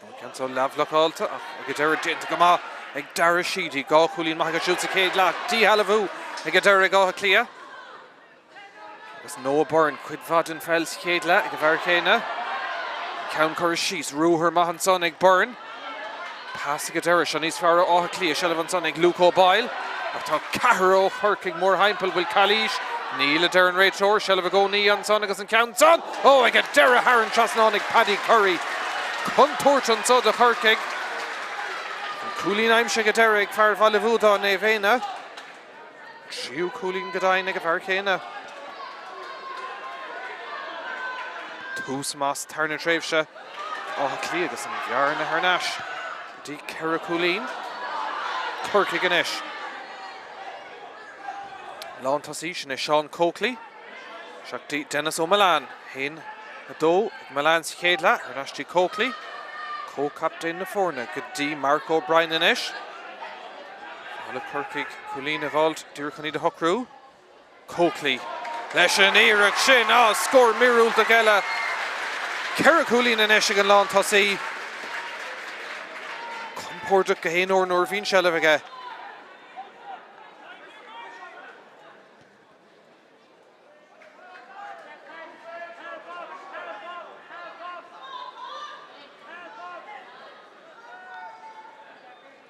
An ceann seo leathbhlocáilte ach ag an deireadh déanta go maith ag Dara Sheedy. 2 chúilín maith aige siúd sa chéad leath. Díshealbhú ag an deireadh ag Áth Cliath. Agus Noah Byrne, cuid mhaith den pheil sa chéad leath ag an bhfear céanna. Ceann curtha síos, ruathar maith ansan ag Byrne. Pas ag an deireadh, seo níos fearr ó Áth Cliath, seilbh ansan ag Luke O'Boyle. Ach tá ceathrar ó Chorcaigh mórthimpeall, bhfuil calaois? Níl, a deir an réiteoir, seilbh i gcónaí ansan agus an ceann san, ó, ag an deireadh thar an trasnán ag Paddy Curry. Contúirt anso do Chorcaigh. An cúilín aimsithe ag an deireadh ag fear Bhaile Bhuadáin, Naomh Éanna. Tríú cúilín go deimhin ag an bhfear céanna. Tús maith sa tarna tréimhse Áth Cliath agus an bhearna thar n-ais go dtí 4 cúilín. Corcaigh anois. Lántosaí, sin é Seán Coakley. Isteach dtí Denis O'Mullane. 1, 2 ag Mullane sa chéad leath, thar n-ais dtí Coakley. Comhchaptaen na foirne go dtí Mark O'Brien anois. Le Corcaigh cúilín a dh'fháilt díreach chun iad a shocrú. Coakley leis an iarracht sin. Á, scór míorúilteach eile. 4 chúilín anois ag an lántosaí. Compordach go haon uair nuair a bhíonn seilbh aige.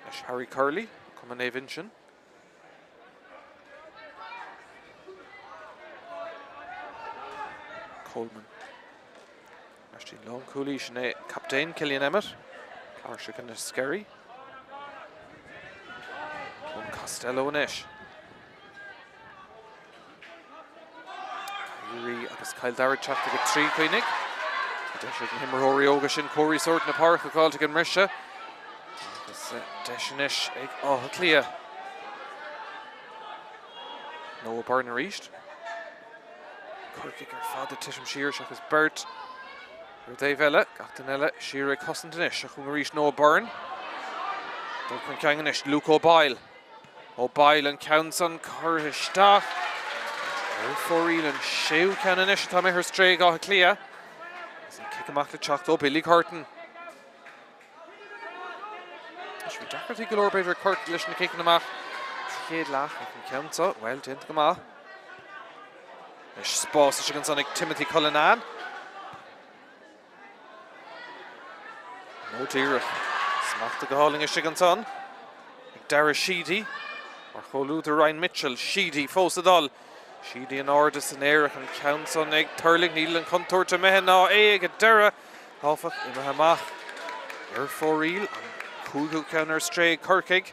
Anois Harry Curley, Cumann Naomh Uinseann. Coleman. Ar ais dtí'n lánchúlaí, sin é captaen Killian Emmett, Cláirsigh Enniskerry. Eoin Costello anois. Ciarraí agus Cill Dara ag teacht ag 3, cuimhnigh. Tá deis ag na himreoirí óga sin comharthaí sóirt na páirce a fháilt ag an mbriseadh. Agus deis anois ag Áth Cliath. Noah Byrne arís. Corcaigh ar fad ag titim siar seachas beirt ar an dtaobh eile. Gach duine eile siar ag cosaint anois. Seo chugainn arís Noah Byrne. Dul chun cinn anois Luke O'Boyle. O'Boyle an ceann san curtha isteach ar fóraoil an séú ceann anois atá imithe ar strae ag Áth Cliath. Agus an cic amach le teacht ó Billy Curtin. Anois bhí deacrachtaí go leor b'fhéidir ag Corcaigh leis na ciceanna amach sa chéad leath ach an ceann seo, bhuel, déanta go maith. Anois spás istigh ansan ag Timothy Cullinan. Nó díreach. Smachta go hálainn istigh ansan ag Dara Sheedy mar chomhluadar Ryan Mitchell. Sheedy fós ag dul. Sheedy in airde san aer ach an ceann san ag tuirlingt. Níl an chontúirt imithe ná é ag an deireadh, áfach, imithe amach ar fóraoil. An cúigiú ceann ar strae ag Corcaigh.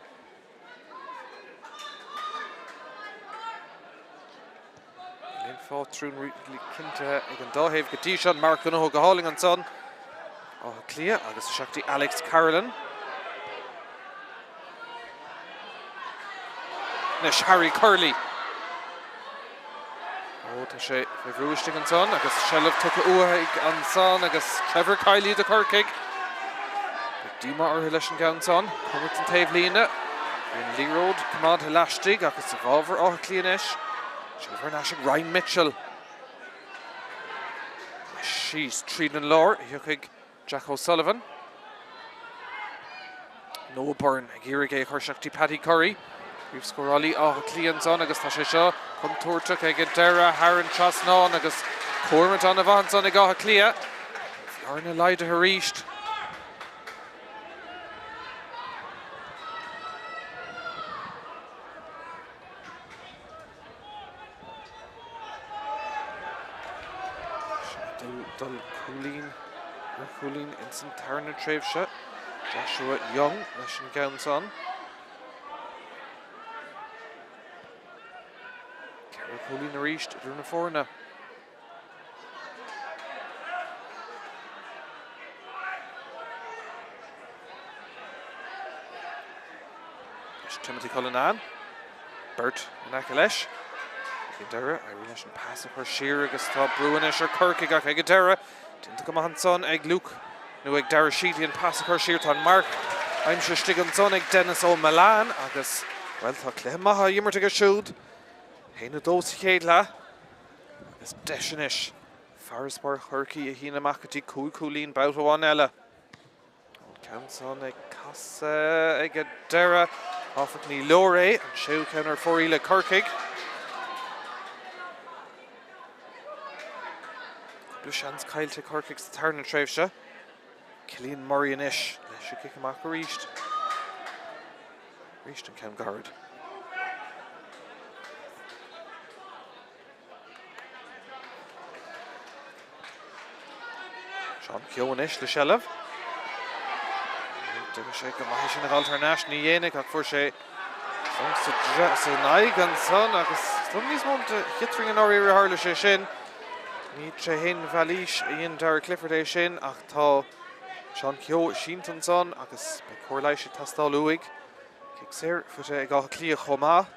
Níl aon phátrún cinntithe ag an dá thaobh go dtí seo. An marc gnóthaithe go hálainn ansan. Áth Cliath agus isteach dtí Alex Carolan. Anois Harry Curley. Ó, tá sé fé bhrú istigh ansan agus seilbh tugtha uaidh ansan agus Trevor Kiely do Chorcaigh. Beidh díomá orthu leis an gceann san. Cóngarach don taobhlíne. Bhí an liathróid coimeádtha laistigh ach is i bhfabhar Átha Cliath anois. Seilbh thar n-ais ag Ryan Mitchell. Síos tríd an lár a thiocfaidh Jack O'Sullivan. Noah Byrne ag iarraidh é a chur isteach dtí Paddy Curry. Príomhscórálaí Átha Cliath ansan agus tá sé seo contúirteach ag an deireadh thar an trasnán agus comhimirt an-mhaith ansan ag Áth Cliath. Bearna laghdaithe arís. Dul cúilín ar chúilín ins an tarna tréimhse. Joshua Young leis an gceann san. 4 chúilín arís idir na foirne. Timothy Cullinane. Beirt in aice leis. Ag an deireadh, éiríonn leis an pas a chur siar agus tá brú anois ar Chorcaigh ach ag an deireadh, déanta go maith ansan ag Luke nó ag Darragh Sheedy an pas a chur siar. Tá an marc aimsithe istigh ansan ag Denis O'Mullan agus, bhuel, tá cluiche maith á imirt aige siúd. 1-2 sa chéad leath agus deis anois farasbarr Chorcaí a shíneadh amach go dtí 5 chúilín babhta amháin eile. An ceann san ag casadh ag an deireadh, áfach ní leor é, an séú ceann ar fóraoil ag Corcaigh. Cúpla seans caillte ag Corcaigh sa tarna tréimhse. Cillian Murray anois leis an gcic amach arís. Arís an ceann gairid. Seán Keogh anois le seilbh. D'imir sé go maith sin a ghabháil thar n-ais, ní dhéanfaidh ach fuair sé san aghaidh ansan agus is dóigh níos mó de chiotrainn i ndáiríre a tharla sé sin. Ní tré haon mhailís a dhein Darragh Clifford é sin ach tá Seán Keogh sínte ansan agus beidh cóir leighis ag teastáil uaidh. Cic saor faighte ag Áth Cliath chomh maith.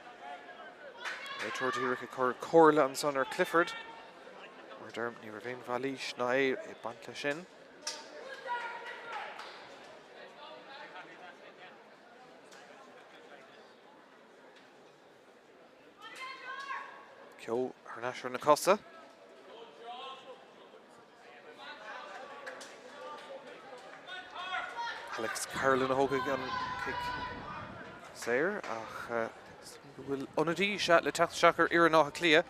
Réiteoir díreach ag cur comhairle ansan ar Clifford. Mar a deirim, ní raibh aon mhailís ná é ag baint leis sin. Keogh thar n-ais ar na cosa. Alex Carolan a thógfaidh an cic saor ach go bhfuil ionadaí sea le teacht isteach ar fhoireann Átha Cliath.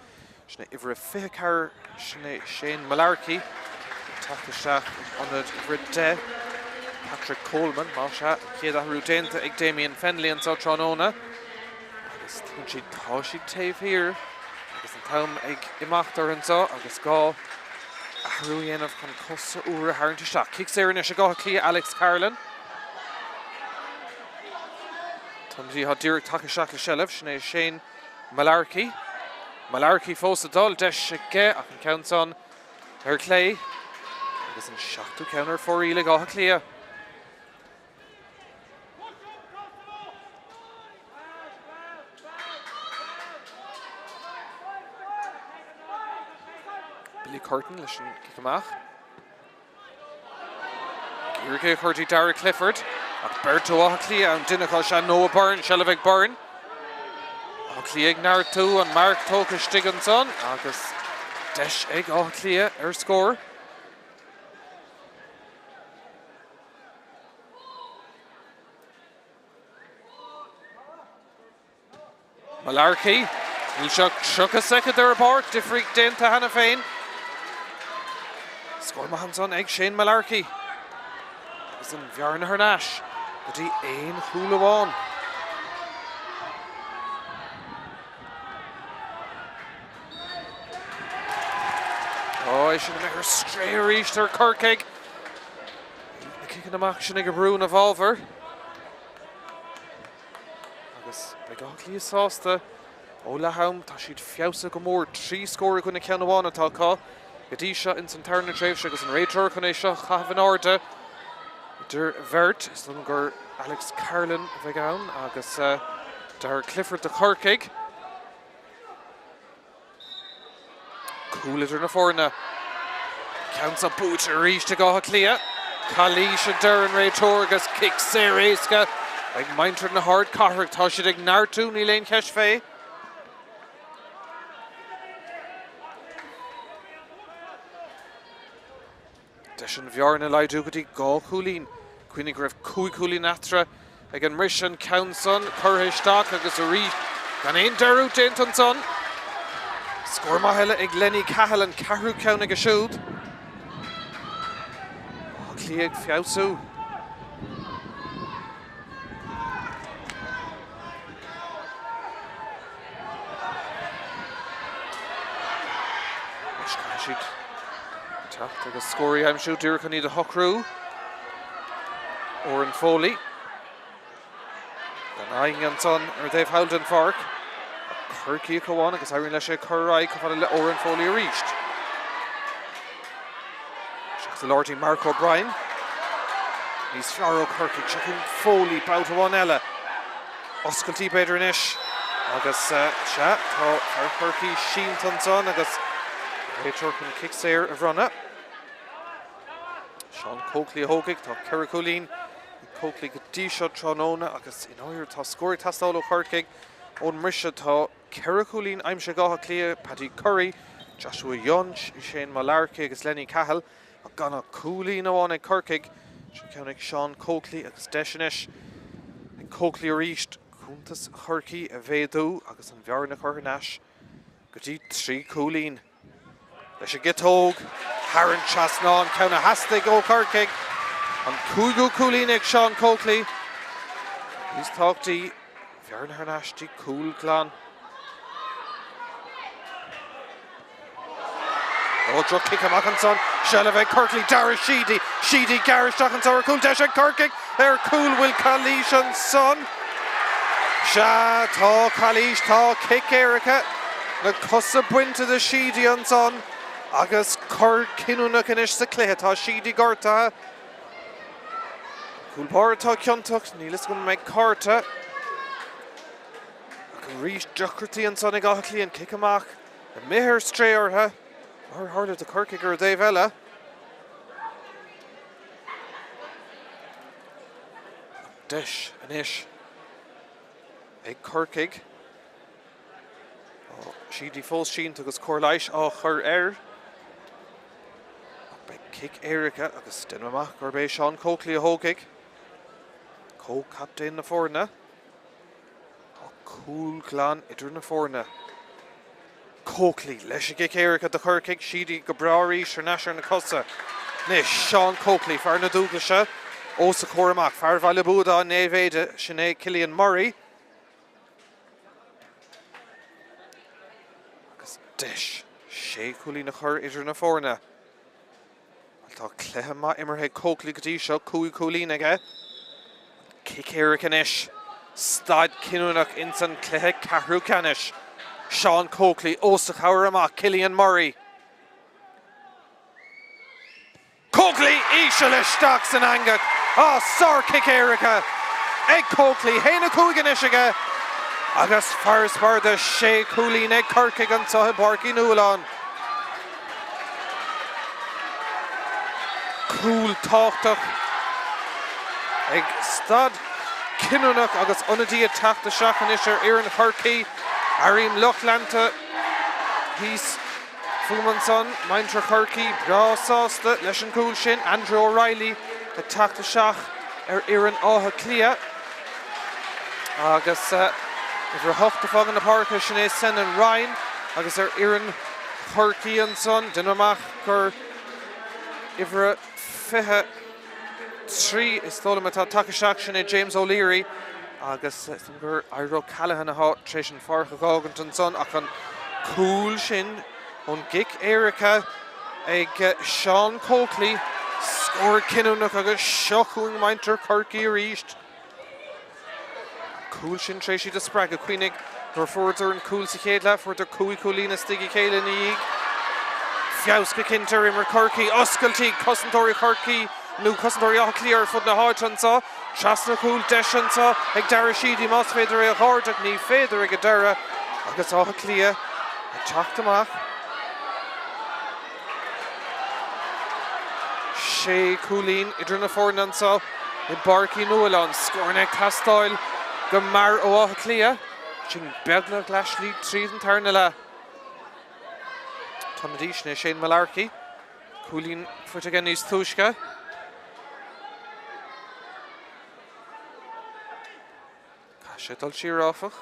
Sin é uimhir a 24, sin é Shane Mullarkey ag teacht isteach in ionad uimhir a 10, Patrick Coleman. Más ea, an chéad athrú déanta ag Damien Fennelly anseo tráthnóna. Agus tugann siad, tá siad taobh thiar agus an t-am ag imeacht orthu anseo agus gá athrú a dhéanamh chun cosa úra a tharraingt isteach. Cic saor anois ag Áth Cliath, Alex Carolan. Ionadaí atá díreach tagtha isteach le seilbh, sin é Shane Mullarkey. Mullarkey fós ag dul, deis aige ach an ceann san ar clé agus an seachtú ceann ar fóraoil ag Áth Cliath. Billy Curtin leis an gcic amach. Ag iarraidh é a chur dtí Darragh Clifford ach beirt ó Áth Cliath ann, duine acu is ea Noah Byrne, seilbh ag Byrne. Áth Cliath ag neartú, an marc tógtha istigh ansan agus deis ag Áth Cliath ar scór. Mullarkey, Níl sé ach 30 soicind ar an bpáirc, difríocht déanta cheana féin. Scór maith ansan ag Shane Mullarkey. Agus an bhearna thar n-ais go dtí aon chúl amháin. Ó, é sin imithe ar strae arís ar Corcaigh. Na ciceanna amach sin ag oibriú ina bhfabhar. Agus beidh Áth Cliath sásta ó leath-am, tá siad feabhsaithe go mór, 3 scór i gcoinne ceann amháin atá acu go dtí seo ins an tarna tréimhse agus an réiteoir chun é seo a chaitheamh in airde idir bheirt. Is dóigh liom gur Alex Carolan a bheidh ann agus Darragh Clifford do Chorcaigh. Cúl idir na foirne. Ceann seo buaite arís ag Áth Cliath. Calaois a deir an réiteoir agus cic saor éasca ag muintir na hardchathrach. Tá siad ag neartú, níl aon cheist fé. Deis an bhearna a laghdú go dtí 2 chúilín. Cuimhnigh go raibh 5 chúilín eatarthu Ag an mbriseadh an ceann san curtha isteach agus arís gan aon dearúd déanta ansan. Scór maith eile ag Lenny Cahill, an ceathrú ceann aige siúd. Áth Cliath ag feabhsú. Anois caithfidh siad teacht agus scór a aimsiú díreach chun iad a shocrú. Odhrán Foley. Gan éinne ansan ar an dtaobh thall den pháirc. Corcaíoch amháin agus éiríonn leis é a chur ar aghaidh chomh fada le Odhrán Foley arís. Isteach sa lár dtí Mark O'Brien. Níos fearr ó Chorcaigh. Seo chugainn Foley babhta amháin eile. Oscailtí b'fhéidir anois agus sea, tá fear Chorcaí sínte ansan agus réiteoir chun cic saor a bhronnadh. Seán Coakley a thógfaidh, tá 4 chúilín ag Coakley go dtí seo tráthnóna agus i ndáiríre tá scór ag teastáil ó Chorcaigh ón mbriseadh. Tá 4 chúilín aimsithe ag Áth Cliath, Paddy Currie, Joshua Young, Shane Mullarkey agus Lenny Cahill ach gan ach cúilín amháin ag Corcaigh. Sin ceann ag Seán Coakley agus deis anois ag Coakley arís cuntas Chorcaí a mhéadú agus an bhearna a chur thar n-ais go dtí 3 chúilín. Leis an gciotóg thar an trasnán, ceann a theastaigh ó Chorcaigh, an cúigiú cúilín ag Seán Coakley. Níos tábhachtaí, bhearna thar n-ais dtí cúl glan. Ó, droch-chic amach ansan, seilbh ag Corcaigh, Dara Sheedy, Sheedy gearr isteach anso ar chúl, deis ag Corcaigh ar chúl, bhfuil calaois ansan? Sea, tá calaois, tá cic éirice, na cosa bainte de Sheedy ansan agus cor cinniúnach anois sa chluiche. Tá Sheedy gortaithe. Cúl báire atá ciontach, níl fhios agam an mbeidh cárta. Ach arís deacrachtaí ansan ag Áth Cliath, an cic amach imithe ar strae orthu, mar a tharla do Chorcaigh ar an dtaobh eile. Deis anois ag Corcaigh. Tá Sheedy fós sínte agus cóir leighis á chur air. Ach beidh cic éirice agus déanaim amach gurb é Seán Coakley a thógfaidh. Comh-chaptaen na foirne. Tá cúl glan idir na foirne. Coakley leis an gcic éirice do Chorcaigh, Sheedy go breá arís thar n-ais ar na cosa. Anois Seán Coakley, fear na Dúglaise, os a chomhair amach, fear Bhaile Buadá, Naomh Éide, sin é Cillian Murray. Agus deis sé chúilín a chur idir na foirne. Bhuel, tá cluiche maith imeartha ag Coakley go dtí seo, 5 chúilín aige. An cic éirice anois, staid cinniúnach ins an cluiche ceathrú ceannais. Seán Coakley os a chomhair amach, Cillian Murray. Coakley íseal isteach san eangach. Á, sár-chic éirice ag Coakley, 1-5 anois aige agus farasbarr de sé chúilín ag Corcaigh anseo i bPáirc Uí Nualláin. Cúl tábhachtach ag staid cinniúnach agus ionadaí ag teacht isteach anois ar fhoireann Chorcaí. Airím lucht leanta thíos fúm ansan, muintir Chorcaí breá sásta leis an gcúl sin. Andrew O'Reilly ag teacht isteach ar fhoireann Átha Cliath agus uimhir 8 ag fágáil na páirce, sin é Senan Ryan agus ar fhoireann Chorcaí ansan, déanaim amach gur uimhir 23 is dóigh liom atá tagtha isteach, sin é James O'Leary agus is dóigh liom gur Ira O'Callaghan atá tar éis an pháirc a dh'fhágaint ansan ach an cúl sin ón gcic éirice ag Seán Coakley, scór cinniúnach agus seo chugainn muintir Chorcaí arís. Cúl sin tar éis iad a spreagadh. Cuimhnigh nuair a fuaireadar an cúl sa chéad leath, fuaireadar 5 chúilín istigh a chéile ina dhiaidh. Feabhas go cinnte ar imirt Chorcaí. Oscailtí cosantóirí Chorcaí nó cosantóirí Átha Cliath ar fud na háite anseo. Trasna chúil, deis anseo ag Dara Sheedy más féidir é a dh'ardú. Ní féidir ag an deireadh agus Áth Cliath ag teacht amach. Sé chúilín idir na foirne anseo i bPáirc Uí Nualláin. Scóranna ag teastáil go mear ó Áth Cliath. Sin beagnach leathshlí tríd an tarna leath. Tá na sin é Shane Mullarkey. Cúilín faighte aige níos túisce. Caithfidh sé dul siar áfach.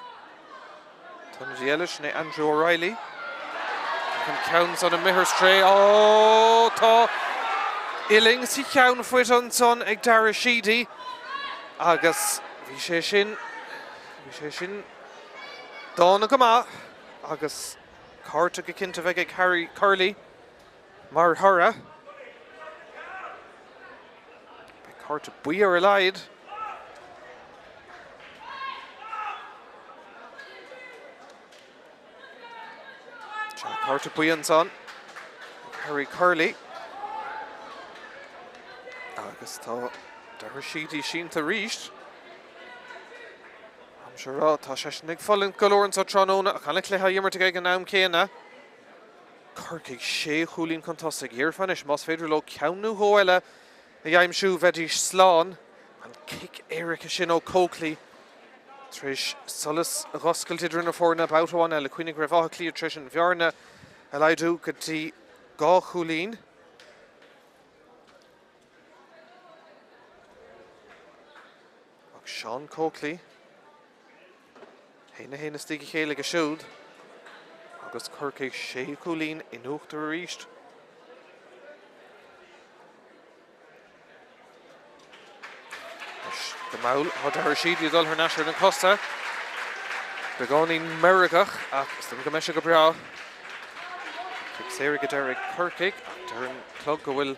An t-ionadaí eile, sin é Andrew O'Reilly. Ach an ceann san imithe ar strae. Ó, tá uillinn sa cheann faighte ansan ag Dara Sheedy agus bhí sé sin, bhí sé sin dána go maith agus cárta go cinnte a bheidh ag Harry Curley mar thoradh. Beidh cárta buí ar a laghad. Sea, cárta buí ansan ag Harry Curley. Agus tá Dara Sheedy sínte arís. Caithfimse a rá, tá seisean ag fulaingt go leor anseo tráthnóna ach an-chluiche á imirt aige ag an am céanna. Corcaigh sé chúilín chun tosaigh. Déarfá anois más féidir leo ceann nó dhó eile a aimsiú bheidís slán. An cic éirice sin ó Coakley tar éis solas a dh'oscailt idir na foirne babhta amháin eile. Cuimhnigh go raibh Áth Cliath tar éis an bhearna a laghdú go dtí 2 chúilín. Ach Seán Coakley, 1-1 istigh a chéile aige siúd agus Corcaigh sé chúilín in uachtar arís. Anois go mall tá Dara Sheedy ag dul thar n-ais ar na cosa. Beagáinín meirgeach ach is dóigh go mbeidh sé go breá. Cic saor ag an deireadh ag Corcaigh ach deir an clog go bhfuil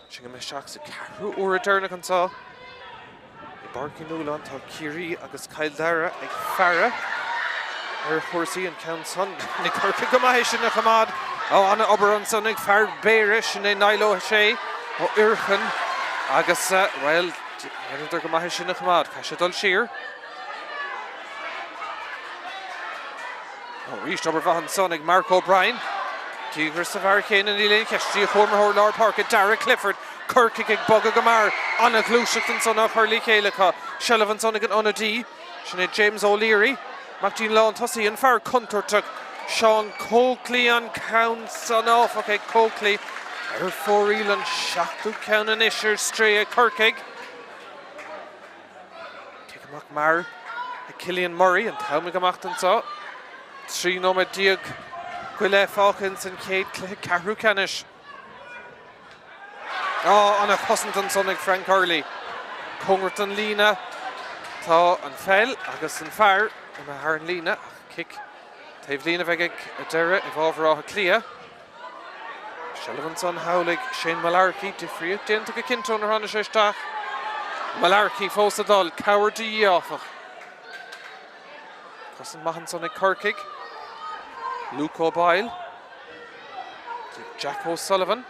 Sin imithe isteach sa cheathrú uaire deireanach anseo i bPáirc Uí Nualláin. Tá Ciarraí agus Cill Dara ag faire ar chúrsaí an ceann san. Na Corcaigh go maith é sin a choimeád. Ó, an-obair ansan ag fear Béarra, sin é Niall Ó Sé ó Fhuircheann agus, bhuel, dheineadar go maith é sin a choimeád. Caithfidh sé dul siar. Arís obair mhaith ansan ag Mark O'Brien. Díograis sa bhfear chéanna, níl aon cheist. Díchuaimritheoir lár páirce Darragh Clifford. Corcaigh ag bogadh go mear. An-ghluaiseacht ansan á chur le chéile acu. Seilbh ansan ag an ionadaí. Sin é James O'Leary. Amach dtí'n lántosaí, an fear contúirteach Seán Coakley. An ceann san áfach ag Coakley ar fóraoil. An seachtú ceann anois ar strae ag Corcaigh. Cic amach mear ag Cillian Murray, an t-am ag imeacht anseo. 13 nóiméad go leith fágtha ins an chéad cluiche ceathrú ceannais. Á, an-chosaint ansan ag Frank Hurley. Cóngarach don líne tá an pheil agus an fear imithe thar an líne ach cic taobh líne a bheidh ag deireadh i bhfabhar Átha Cliath. Seilbh ansan thall ag Shane Mullarkey, difríocht déanta go cinnte ónar tháinig sé isteach. Mullarkey fós ag dul, cabhair de dhíth áfach. Cosaint maith ansan ag Corcaigh. Luke O'Boyle. Jack O'Sullivan.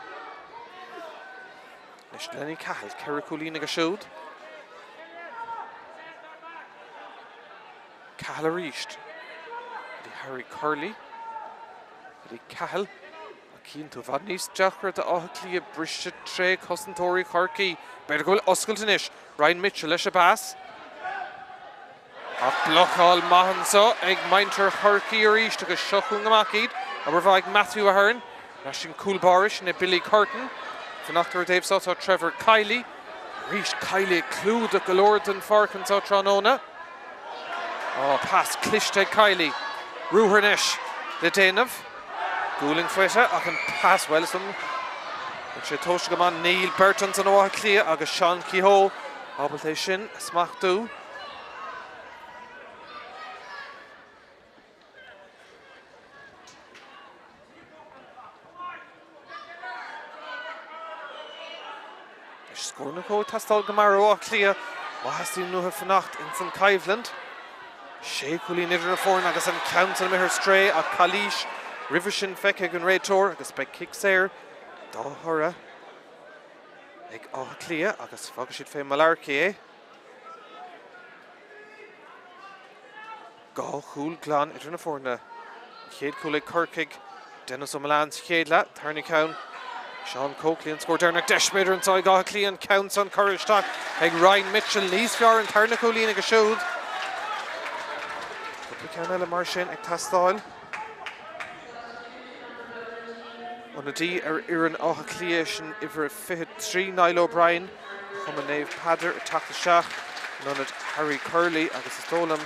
Anois Lenny Cahill, 4 cúilín aige siúd. Cahill arís. Go dtí Harry Curley. Go dtí Cahill. Ach cíonn tú i bhfad níos deacra d'Áth Cliath briseadh tré chosantóirí Chorcaí. B'fhéidir go bhfuil oscailt anois. Ryan Mitchell leis an bpas. Ach blocáil maith anseo ag muintir Chorcaí arís agus seo chugainn amach iad. Obair mhaith ag Matthew Ahern. Leis an cúl báire, sin é Billy Curtin. Fanacht ar an dtaobh seo tá Trevor Kiely. Arís Kiely ag clúdach go leor den pháirc anseo tráthnóna. Ó, pas cliste ag Kiely. Ruathar anois le déanamh. Gualainn faighte ach an pas, bhuel, is an bhfuil sé tomhaiste go maith? Níl. Beirt ansan ó Áth Cliath agus Sean Kehoe ábalta é sin a smachtú. Scór nó dhó ag teastáil go mear ó Áth Cliath má theastaíonn uathu fanacht ins an choimhlint. Sé chúilín idir na foirne agus an ceann san imithe ar strae ach calaois roimhe sin feicthe ag an réiteoir agus beidh cic saor dá thoradh ag Áth Cliath agus fágfaidh siad fé Mullarkey é. 2 chúl glan idir na foirne. An chéad chúl ag Corcaigh, Denis O'Mullane sa chéad leath, tarna ceann Seán Coakley an scór deireanach. Deis b'fhéidir anseo ag Áth Cliath an ceann san curtha isteach ag Ryan Mitchell. Níos fearr an tarna cúilín aige siúd. Cúpla ceann eile mar sin ag teastáil. Ionadaí ar fhoireann Átha Cliath sin uimhir 23 Niall O'Brien. Cumann Naomh Peadar ag teacht isteach in ionad Harry Curley agus is dóigh liom.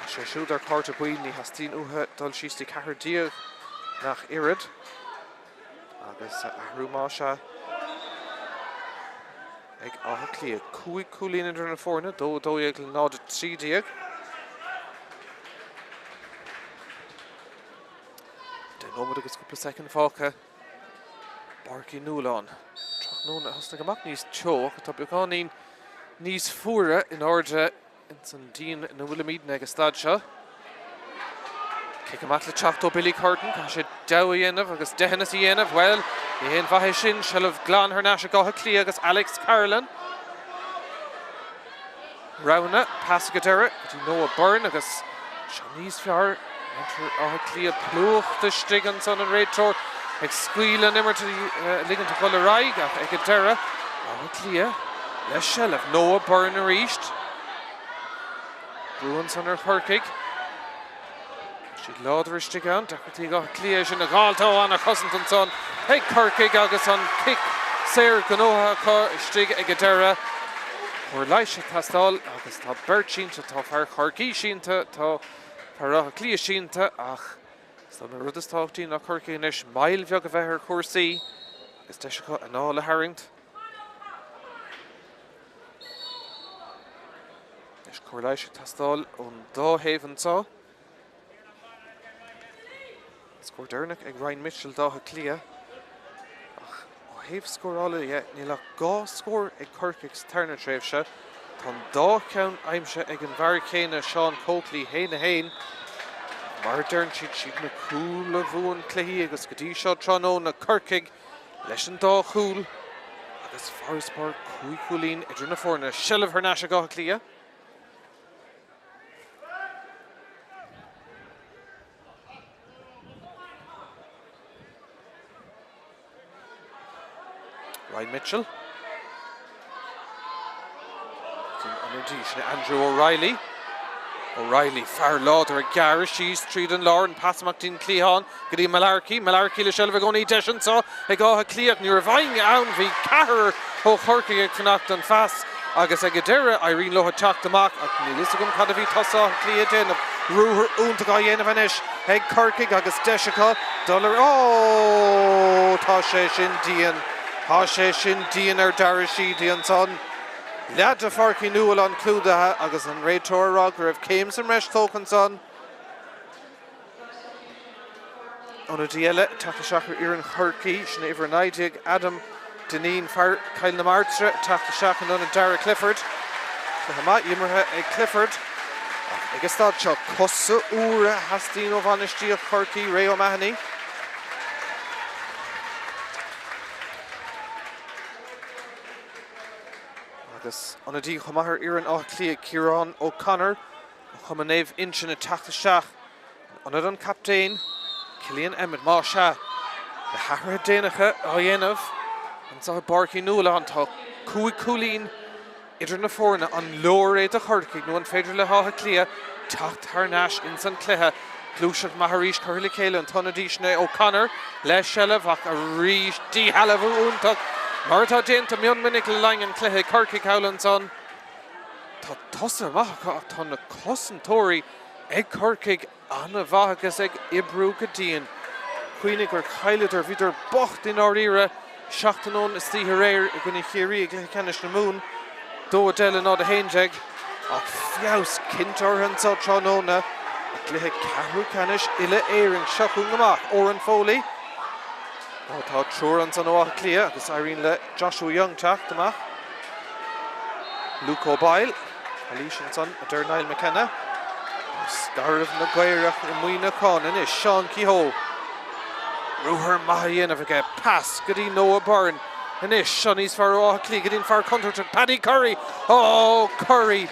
Tá sé siúd ar chárta buí, ní theastaíonn uathu dul síos dtí 14 nach oiread. Agus athrú más ea ag Áth Cliath. 5 cúilín idir na foirne, 2 12 le 0 13. 10 nóiméad agus cúpla soicind fágtha. Páirc Uí Nualláin. Tráthnóna a thosnaigh amach níos teo ach atá beagáinín níos fuaire in airde ins an díon ina bhfuilimidne ag an staid seo. Cic amach le teacht ó Billy Curtin, caithfidh sé deabhadh a dhéanamh agus deitheanas a dhéanamh, bhuel, ní haon mhaith é sin, seilbh glan thar n-ais ag Áth Cliath agus Alex Carolan. Rogha pas ag an deireadh go dtí Noah Byrne agus seo níos fearr. Muintir Átha Cliath plúchta istigh ansan an réiteoir ag scaoileadh an imirt a ligint a dhul ar aghaidh ach ag an deireadh Áth Cliath le seilbh. Noah Byrne arís. Brú ansan ar Chorcaigh. Siad láidir istigh ann, deacrachtaí ag Áth Cliath é sin a dh'fháilt. Ó, an-chosaint ansan ag Corcaigh agus an cic saor gnóthaithe acu istigh ag an deireadh. Cóir leighis ag teastáil agus tá beirt sínte, tá fear Chorcaí sínte, tá fear Átha Cliath sínte ach is dóigh an rud is tábhachtaí ná Corcaigh anois moill bheag a bheith ar chúrsaí agus deis acu anáil a tharraingt. Anois cóir leighis ag teastáil ón dá thaobh anseo. Scór deireanach ag Ryan Mitchell d'Áth Cliath ach ó thaobh scórála dhe níl ach 2 scór ag Corcaigh sa tarna tréimhse. Tá an dá cheann aimsithe ag an bhfear céanna, Seán Coakley, 1-1. Mar a deireann siad, siad na cúil a bhuann cluichí agus go dtí seo tráthnóna, Corcaigh leis an dá chúl agus farasbarr 5 chúilín idir na foirne. Seilbh thar n-ais ag Áth Cliath. Ryan Mitchell. Sin ionadaí, sin Andrew O'Reilly. O'Reilly, fear láidir ag gearradh síos tríd an lár, an pas amach dtí'n cliathán go dtí Mullarkey. Mullarkey le seilbh i gcónaí, deis anseo ag Áth Cliath. Ní raibh éinne ann, bhí ceathrar ó Chorcaigh ag fanacht don phas agus ag an deireadh éiríonn leo teacht amach ach níl fhios agam cad a bhí tosaithe Átha Cliath ag déanamh. Ruathar iontach á dhéanamh anois ag Corcaigh agus deis acu dul ar Ó! Tá sé sin dian. Tá sé sin dian ar Dara Sheedy ansan. Leath de Pháirc Uí Nualláin clúdaithe agus an réiteoir ag rá go raibh céim sa mbreis tógtha ansan. Ionadaí eile ag teacht isteach ar fhoireann Chorcaí, sin é uimhir 19, Adam Dineen, fear Chill na Martra, ag teacht isteach in ionad Darragh Clifford. Cluiche maith imeartha ag Clifford ach ag an staid seo, cosa úra a theastaíonn ó bhainistíocht Chorcaí, Ray O'Mahony. Agus ionadaí chomh maith ar fhoireann Átha Cliath, Ciarán O'Connor ó Chumann Naomh Uinseann ag teacht isteach In ionad an chaptaein, Cillian Emmett, más ea, na hathruithe déanacha á dhéanamh anseo i bPáirc Uí Nualláin, tá 5 cúilín idir na foirne. An leor é do Chorcaigh nó an féidir le hÁth Cliath teacht thar n-ais ins an cluiche? Gluaiseacht maith arís curtha le chéile, an t-ionadaí sin é O'Connor le seilbh ach arís díshealbhú iontach mar atá déanta mion minic le linn an chluiche ag Corcaigh thall ansan. Tá tosaithe maith acu ach tá na cosantóirí ag Corcaigh an-mhaith agus ag oibriú go dian. Cuimhnigh gur chailleadar, bhíodar bocht i ndáiríre seachtain ó shin istoíche aréir i gcoinne Chiarraí i gcluiche ceannais na Mumhan, 2-10 le 0-11, ach feabhas cinnte orthu anseo tráthnóna i gcluiche ceathrú ceannais uile-Éireann seo chugainn amach. Odhrán Foley. Ó tá triúr ansan ó Áth Cliath agus éiríonn le Joshua Young teacht amach. Luke O'Boyle. Calaois ansan, a deir Niall McKenna. Ó Scairbh na gCaorach i Muineachán anois, Seán Kehoe. Ruathar maith á dhéanamh aige. Pas go dtí Noah Byrne. Anois, seo níos fearr ó Áth Cliath go dtí an fear contúirteach, Paddy Curry. Ó, Curry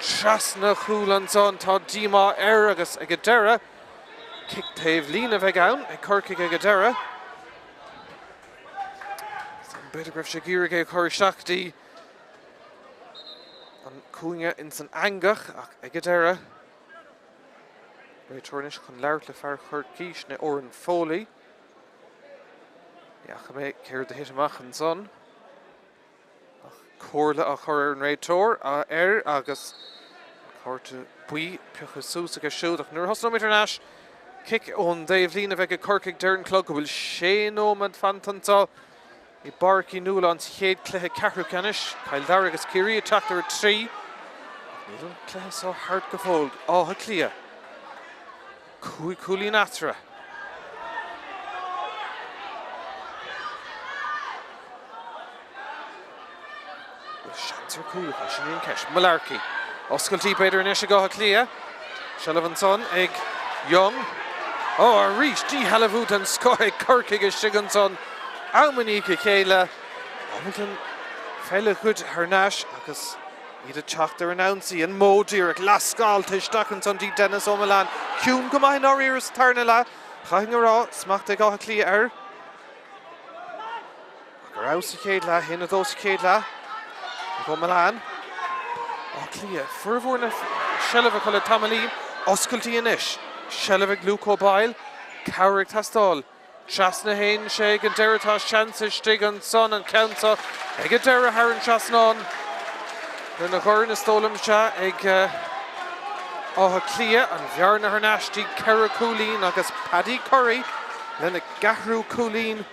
trasna chúl ansan. Tá díomá air agus ag an deireadh, cic taobh líne a bheidh ann ag Corcaigh ag an deireadh. B'fhéidir go raibh sé ag iarraidh é a chur isteach go dtí an cúinne ins an eangach ach ag an deireadh, réiteoir anois chun labhairt le fear Chorcaí, sin é Odhrán Foley. Ní fhaca mé céard a thit amach ansan ach comhairle á chur ar an réiteoir air agus an cárta. buí pioctha suas aige siúd ach nuair a thosnóimid thar n-ais, cic ón dtaobhlíne a bheidh ag Corcaigh. Deir an clog go bhfuil sé nóiméad fanta anseo i bPáirc Uí Nualláin sa chéad chluiche ceathrú ceannais. Cill Dara agus Ciarraí ag teacht ar 3 ach níl an cluiche seo thart go fóill. Áth Cliath, 5 chúilín eatarthu. Bhfuil seans ar chúl acu? Sin í an cheist. Mullarkey. Oscailtí b'fhéidir anois ag Áth Cliath. Seilbh ansan ag Young. Ó, arís díshealbhú den scoth ag Corcaigh istigh ansan. Am i ndiaidh a chéile. Ábalta an pheil a ghoid thar n-ais agus iad ag teacht ar an ionsaí. An modh díreach lascáilte isteach ansan dtí Denis O'Mullane. Ciúin go maith i ndáiríre sa tarna leath. Chaithfinn a rá, smacht ag Áth Cliath air. Ach ar fheabhas sa chéad leath, 1-2 sa chéad leath ag O'Mullane. Áth Cliath, formhór na seilbhe acu le tamaillín, oscailtí anois. Seilbh ag Luke O'Boyle, cabhair ag teastáil. Trasna a théann sé ag an deireadh, tá seans istigh ansan, an ceann seo ag an deireadh thar an trasnán. Lena dhorn is dóigh liom, sea, ag Áth Cliath, an bhearna thar n-ais dtí 4 cúilín agus Paddy Curry lena gceathrú cúilín.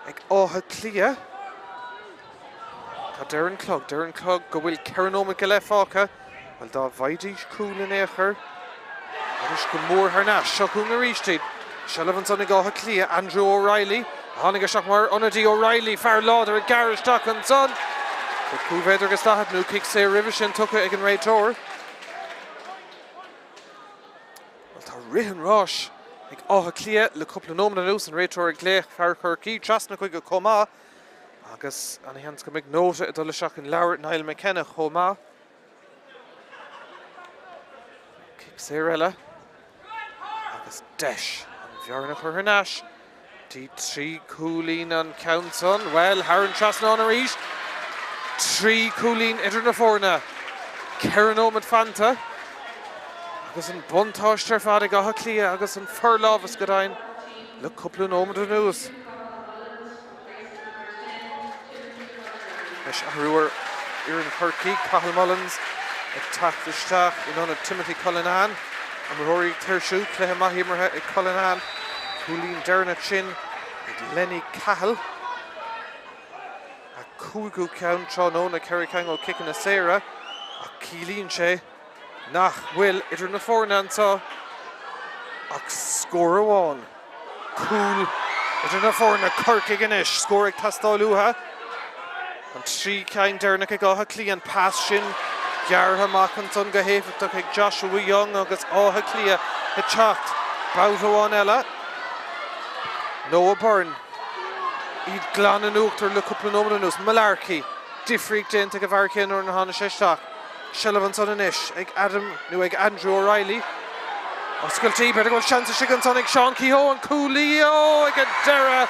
Ag Áth Cliath, tá deir an clog, deir an clog go bhfuil 4 nóiméad go leith fágtha. Bhuel, dá bhfaighidís cúl in aon chor, bheidís go mór thar n-ais. Seo chugainn arís iad. Seilbh ansan ag Áth Cliath, Andrew O'Reilly, a tháinig isteach mar ionadaí. O'Reilly, fear láidir ag gearradh isteach ansan. Cic 5 mhéadar agus 40 nó cic saor roimhe sin tugtha ag an réiteoir. Bhuel, tá rith an ráis ag Áth Cliath le cúpla nóiméad anuas, an réiteoir ag glaoch fear Chorcaí trasna chuige chomh maith agus ana-sheans go mbeidh nóta ag dul isteach in leabhar Niall McKenna chomh maith. Cic saor eile agus deis an bhearna a chur thar n-ais. Dtí 3 cúilín an ceann san. Bhuel, thar an trasnán arís. 3 cúilín idir na foirne. 4 nóiméad fanta agus an buntáiste ar fad ag Áth Cliath agus an forlámhas go deimhin le cúpla nóiméad anuas. Anois athrú ar fhoireann Chorcaí, Cathal Mullins ag teacht isteach in ionad Timothy Cullinane. Imreoirí ag tuirsiú, cluiche maith imeartha ag Cullinane. Cúilín deireanach sin ag Lenny Cahill. A cúigiú ceann tráthnóna, 4 ceann ó chiceanna saora ach ciallaíonn sé nach bhfuil idir na foirne anseo ach scór amháin. Cúl idir na foirne, Corcaigh anois, scór ag teastáil uathu. An 3 ceann deireanach ag Áth Cliath, an pas sin gearrtha amach ansan go héifeachtach ag Joshua Young agus Áth Cliath ag teacht babhta amháin eile. Noah Byrne, iad glan in uachtar le cúpla nóiméad anuas. Mullarkey, difríocht déanta ag an bhfear céanna nuair a tháinig sé isteach. Seilbh ansan anois ag Adam, nó ag Andrew O'Reilly. Oscailtí, b'fhéidir go bhfuil seans istigh ansan ag Seán Kehoe, an cúlaí, ó, ag an deireadh!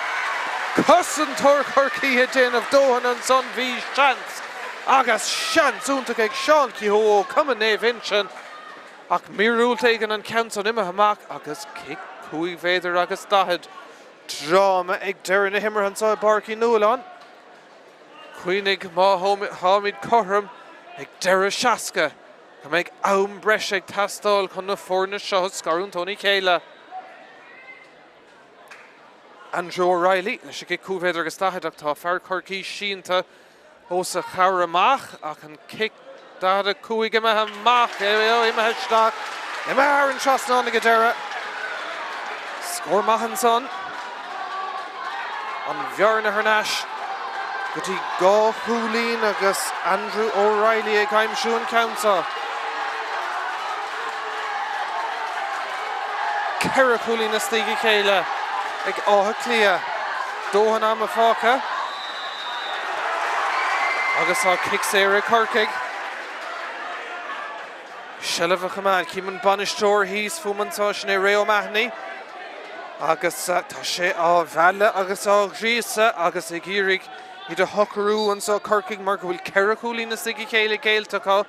Cosantóir Chorcaí ag déanamh dóthain ansan, bhí seans agus seans iontach ag Seán Kehoe ó Chumann Naomh Uinseann ach míorúilt éigin an ceann san imithe amach agus cic 5 mhéadar agus 40. Dráma ag deireadh na himeartha anseo i bPáirc Uí Nualláin. Cuimhnigh, má tháimid cothrom ag deireadh 60, go mbeidh am breise ag teastáil chun na foirne seo a scarúint óna chéile. Andrew O'Reilly leis an gcic 5 mhéadar agus 40 ach tá fear Chorcaí sínte os a chomhair amach ach an cic 45 imithe amach, imithe isteach, imithe thar an trasnán ag an deireadh. Scór maith ansan. An bhearna thar n-ais go dtí dhá chúilín agus Andrew O'Reilly ag aimsiú an ceann seo. 4 chúilín as a chéile ag Áth Cliath. Dóthain ama fágtha. Agus tá cic saor ag Corcaigh. Seilbh a choimeád. Cím an bainisteoir thíos fúm anseo, sin é Ray O'Mahony. Agus tá sé á mhealladh agus á ghríosadh agus ag iarraidh iad a shocrú anseo Corcaigh mar go bhfuil 4 chúilín as a chéile géillte acu.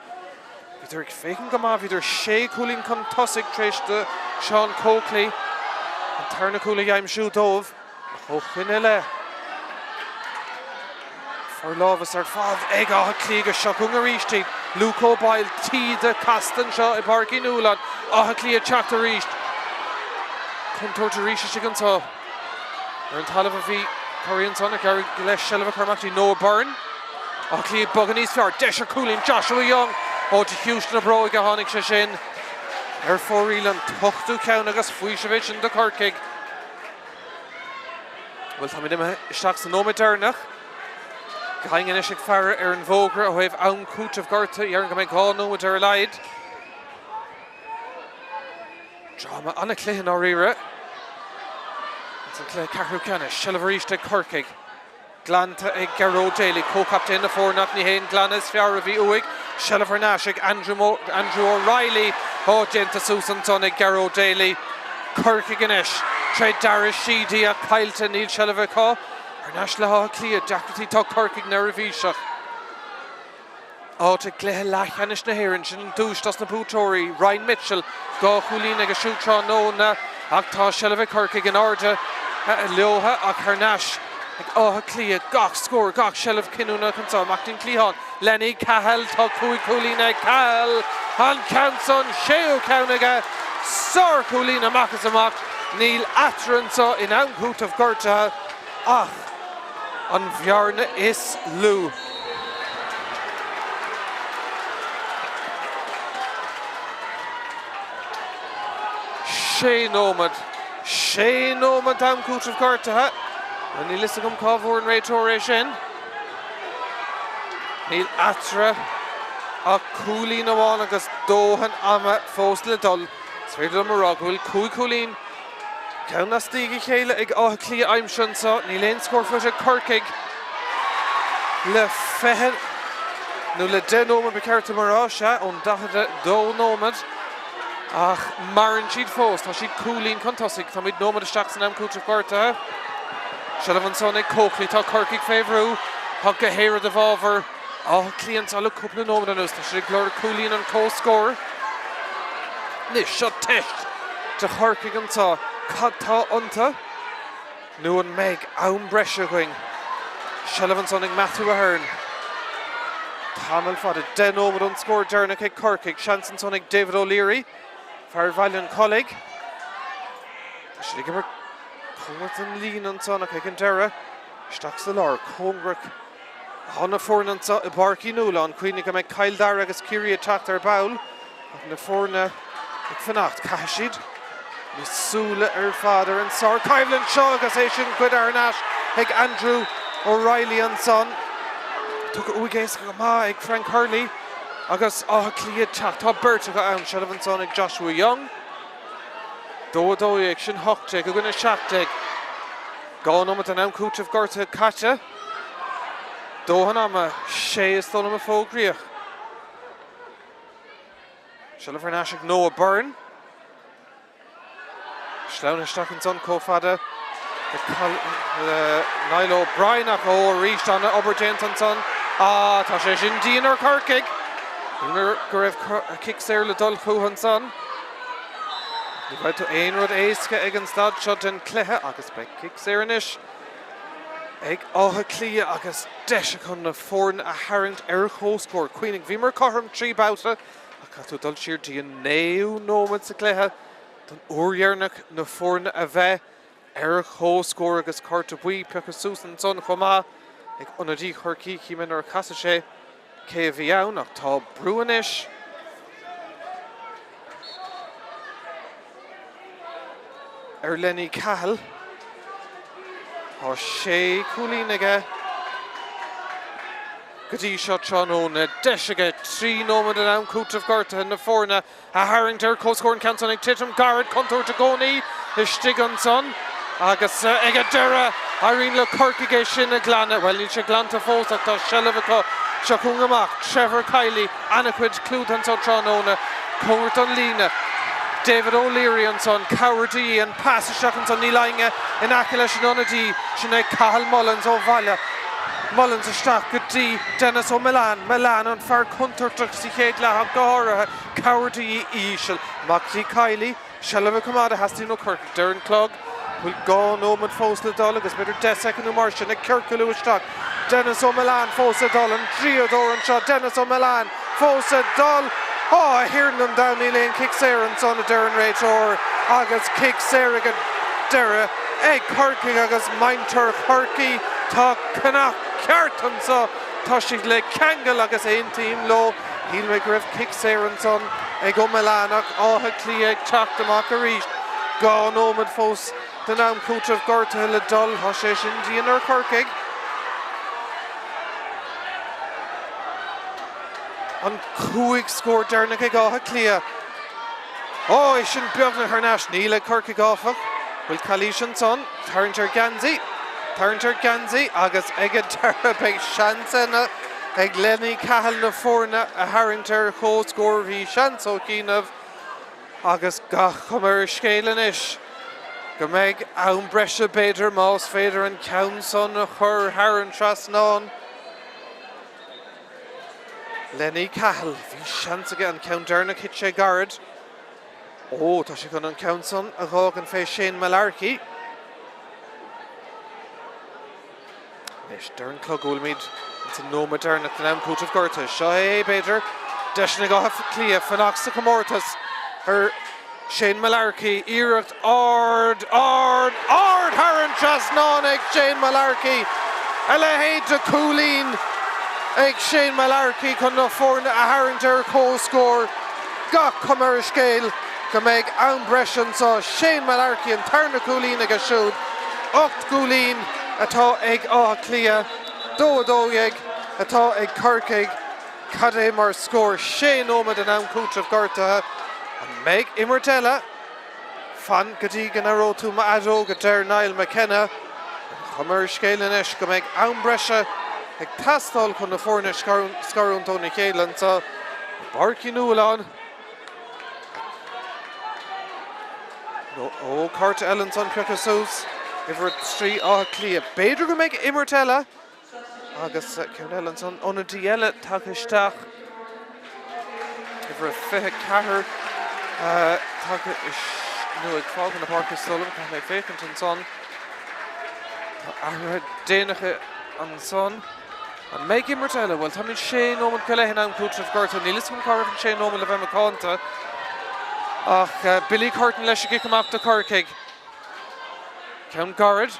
Bhíodar ag féachaint go maith, bhíodar sé chúilín chun tosaigh tar éis do Sean Coakley an tarna cúl a aimsiú dóibh. Ach ó shoin i leith, forlámhas ar fad ag Áth Cliath agus seo chugainn arís iad. Luke O'Boyle, taoide casta anseo i bPáirc Uí Nualláin. Áth Cliath ag teacht arís. Contúirt arís istigh anseo. Ar an talamh a bhí Curry ansan ag éirigh leis seilbh a chur amach dtí Noah Byrne. Áth Cliath ag bogadh níos fearr. Deis ar chúilín Joshua Young. Ó de chiumhais na bróige a tháinig sé sin ar fóraoil an t-ochtú ceann agus faoiseamh é sin do Chorcaigh. Bhuel, táimid imithe isteach sa nóiméad deireanach. Gach éinne anois ag faire ar an bhfógra ó thaobh am cúitimh gortaithe. Déarfainn go mbeidh 2 nóiméad ar a laghad. Dráma an-chluiche i ndáiríre. Ins an cluiche ceathrú ceannais, seilbh arís ag Corcaigh. Glanta ag Gearóid Daly, comhchaptaen na foirne ach ní hé an glanadh is fearr a bhí uaidh. Seilbh thar n-ais ag Andrew Andrew O'Reilly. Ó, déanta suas ansan ag Gearóid Daly. Corcaigh anois tré Dara Sheedy ach caillte, níl seilbh acu. Thar n-ais le hÁth Cliath, deacrachtaí tá Corcaigh neirbhíseach. Áit i gcluiche leathcheannais na hÉireann, sin an duais dos na buaiteoirí. Ryan Mitchell, 2 chúilín aige siúd tráthnóna ach tá seilbh ag Corcaigh in airde leotha ach thar n-ais ag Áth Cliath. Gach scór, gach seilbh cinniúnach anseo. Amach dtí'n cliathán, Lenny Cahill, tá 5 chúilín ag Cahill. An ceann san, séú ceann aige. Sárchúilín amach is amach. Níl eatarthu anseo in am cúitimh gortaithe ach an bhearna is lú. Sé nóiméad. Sé nóiméad d'am cúitimh gortaithe. Bhuel, níl fhios agam cá bhfuair an réiteoir é sin. Níl eatarthu ach cúilín amháin agus dóthain ama fós le dul. Is féidir liom a rá go bhfuil 5 chúilín Ceann as ndiaidh a chéile ag Áth Cliath aimsithe anseo. Níl aon scór faighte ag Corcaigh le 20 nó le 10 nóiméad ba cheart dom a rá, sea, ón 42 nóiméad. Ach maireann siad fós. Tá siad cúilín chun tosaigh. Táimid nóiméad isteach san am cúitimh gortaithe. Seilbh ansan ag Coakley. Tá Corcaigh fé bhrú. Tá go héirid i bhfabhar Áth Cliath anseo le cúpla nóiméad anuas. Tá siad ag lorg cúilín an comhscóir. Anois, seo teist do Chorcaigh anseo. Cad tá iontu? Nó an mbeidh am breise againn? Seilbh ansan ag Matthew Ahern. Tamall fada, 10 nóiméad ón scór deireanach ag Corcaigh. Seans ansan ag David O'Leary, fear Bhaile an Chollaigh. Tá siad ag imirt cóngarach don líne ansan ach ag an deireadh, isteach sa lár, cóngarach do na foirne anseo i bPáirc Uí Nualláin. Cuimhnigh go mbeidh Cill Dara agus Ciarraí ag teacht ar ball ach na foirne ag fanacht. Caithfidh siad na súile ar fad ar an sárchoimhlint seo agus é sin goidte thar n-ais ag Andrew O'Reilly ansan. Tugtha uaidh éasca go maith ag Frank Hurley agus Áth Cliath ag teacht. Tá beirt acu ann, seilbh ansan ag Joshua Young. 2 12, sin 18 i gcoinne 17. 2 nóiméad den am cúitimh gortaithe caite. Dóthain ama, 6 is dóigh liom a fógraíodh. Seilbh thar n-ais ag Noah Byrne. Sleamhnaithe isteach ansan chomh fada le Niall O'Brien ach ó arís an-obair déanta ansan. Ah, tá sé sin dian ar Chorcaigh. Níl go raibh cic saor le dul chucu ansan. Ní bheidh tú aon rud éasca ag an staid seo den chluiche agus beidh cic saor anois ag Áth Cliath agus deis acu na foirne a tharraingt ar comhscór. Cuimhnigh, bhíomar cothrom 3 babhta ach caithfidh tú dul siar dtí an naoú nóiméad sa chluiche don uair dheireanach na foirne a bheith ar comhscór agus cárta buí pioctha suas ansan chomh maith ag ionadaí Chorcaí, chím nuair a casadh sé cé a bhí ann ach tá brú anois ar Lenny Cahill. Tá sé chúilín aige go dtí seo tráthnóna. Deis aige 3 nóiméad in am cúitimh gortaithe na foirne a tharraingt ar comhscór an ceann san ag titim gairid, contúirt i gcónaí istigh ansan agus ag an deireadh éiríonn le Corcaigh é sin a ghlanadh. Bhuel níl sé glanta fós ach tá seilbh acu. Seo chugainn amach Trevor Kiely, ana-chuid clúdaithe anso tráthnóna, cóngarach don líne. David O'Leary ansan, cabhair de dhíth, an pas isteach ansan, níl éinne in aice leis an ionadaí, sin é Cathal Mullins ó Bhaile Mullins isteach go dtí Denis Ó Miolláin, Miolláin an fear contúirteach sa chéad leath ach go háirithe. Cabhair de dhíth íseal. Amach go dtí Kiely. Seilbh a choimeád a theastaíonn ó Chorcaigh. Deir an clog go bhfuil 2 nóiméad fós le dul agus b'fhéidir 10 soicind nó mar sin ag ciorcalú isteach. Denis Ó Miolláin fós le dul. An draíodóir anseo, Denis Ó Miolláin. fós ag dul. Ó, a Thiarna an domhain, níl aon chic saor ansan, a deir an réiteoir agus cic saor ag an deireadh ag Corcaigh agus muintir Chorcaí, tá cnoc ceart anso, tá siad le ceangal agus aontaím leo. Shíl mé go raibh cic saor ansan ag Ó Mealláin ach Áth Cliath ag teacht amach arís. 2 nóiméad fós den am cúitimh gortaithe le dul. Tá sé sin dian ar Chorcaigh. An 5 scór deireanach ag Áth Cliath. Ó, é sin beagnach thar n-ais. Níl ag Corcaigh áfach. Bhfuil calaois ansan? Tarraingt ar gheansaí. Tarraingt ar gheansaí agus ag an deireadh beidh seans eile ag Lenny Cahill na foirne a tharraingt ar comhscór. Bhí seans ó chianaibh agus gach cuma ar an scéal anois go mbeidh am breise b'fhéidir más féidir an ceann san a chur thar an trasnán. Lenny Cahill, bhí seans aige an ceann deireanach, thit sé gairid. Ó, tá sé chun an ceann san a dh'fhágaint fé Shane Mullarkey. Anois, deir an clog go bhfuilimid ins an nóiméad deireanach den am cúitimh gortaithe. Seo é, b'fhéidir, deis ag Áth Cliath fanacht sa chomórtas ar Shane Mullarkey, iarracht ard, ard, ard thar an trasnán ag Shane Mullarkey. A leithéid de chúilín ag Shane Mullarkey chun na foirne a tharraingt ar comhscór. Gach cuma ar an scéal go mbeidh am breise anseo. Shane Mullarkey an tarna cúilín aige siúd. 8 gcúilín atá ag Áth Cliath, 2 12 atá ag Corcaigh. Cad é mar scór? 6 nóiméad den am cúitimh gortaithe. An mbeidh imirt eile? Fan go dtí go n-aireoidh tú m'fheadóg, a deir Niall McKenna. An chuma ar an scéal anois go mbeidh am breise ag teastáil chun na foirne a scarúint óna chéile anseo i bPáirc Uí Nualláin. Ó, cárta eile ansan pioctha suas, uimhir 3 Áth Cliath. B'fhéidir go mbeidh imirt eile. Agus ceann eile ansan, ionadaí eile tagtha isteach, uimhir 24 tagtha nó ag fágáil na páirce is dóigh liom, caithfidh mé féachaint ansan. Tá athruithe déanacha ansan. An mbeidh imirt eile? Bhuel, táimid sé nóiméad go leith in am cúitimh gortaithe. Níl fhios agam cá raibh an sé nóiméad le bheith macánta. Ach Billy Curtin leis an gcic amach do Chorcaigh. Ceann gairid.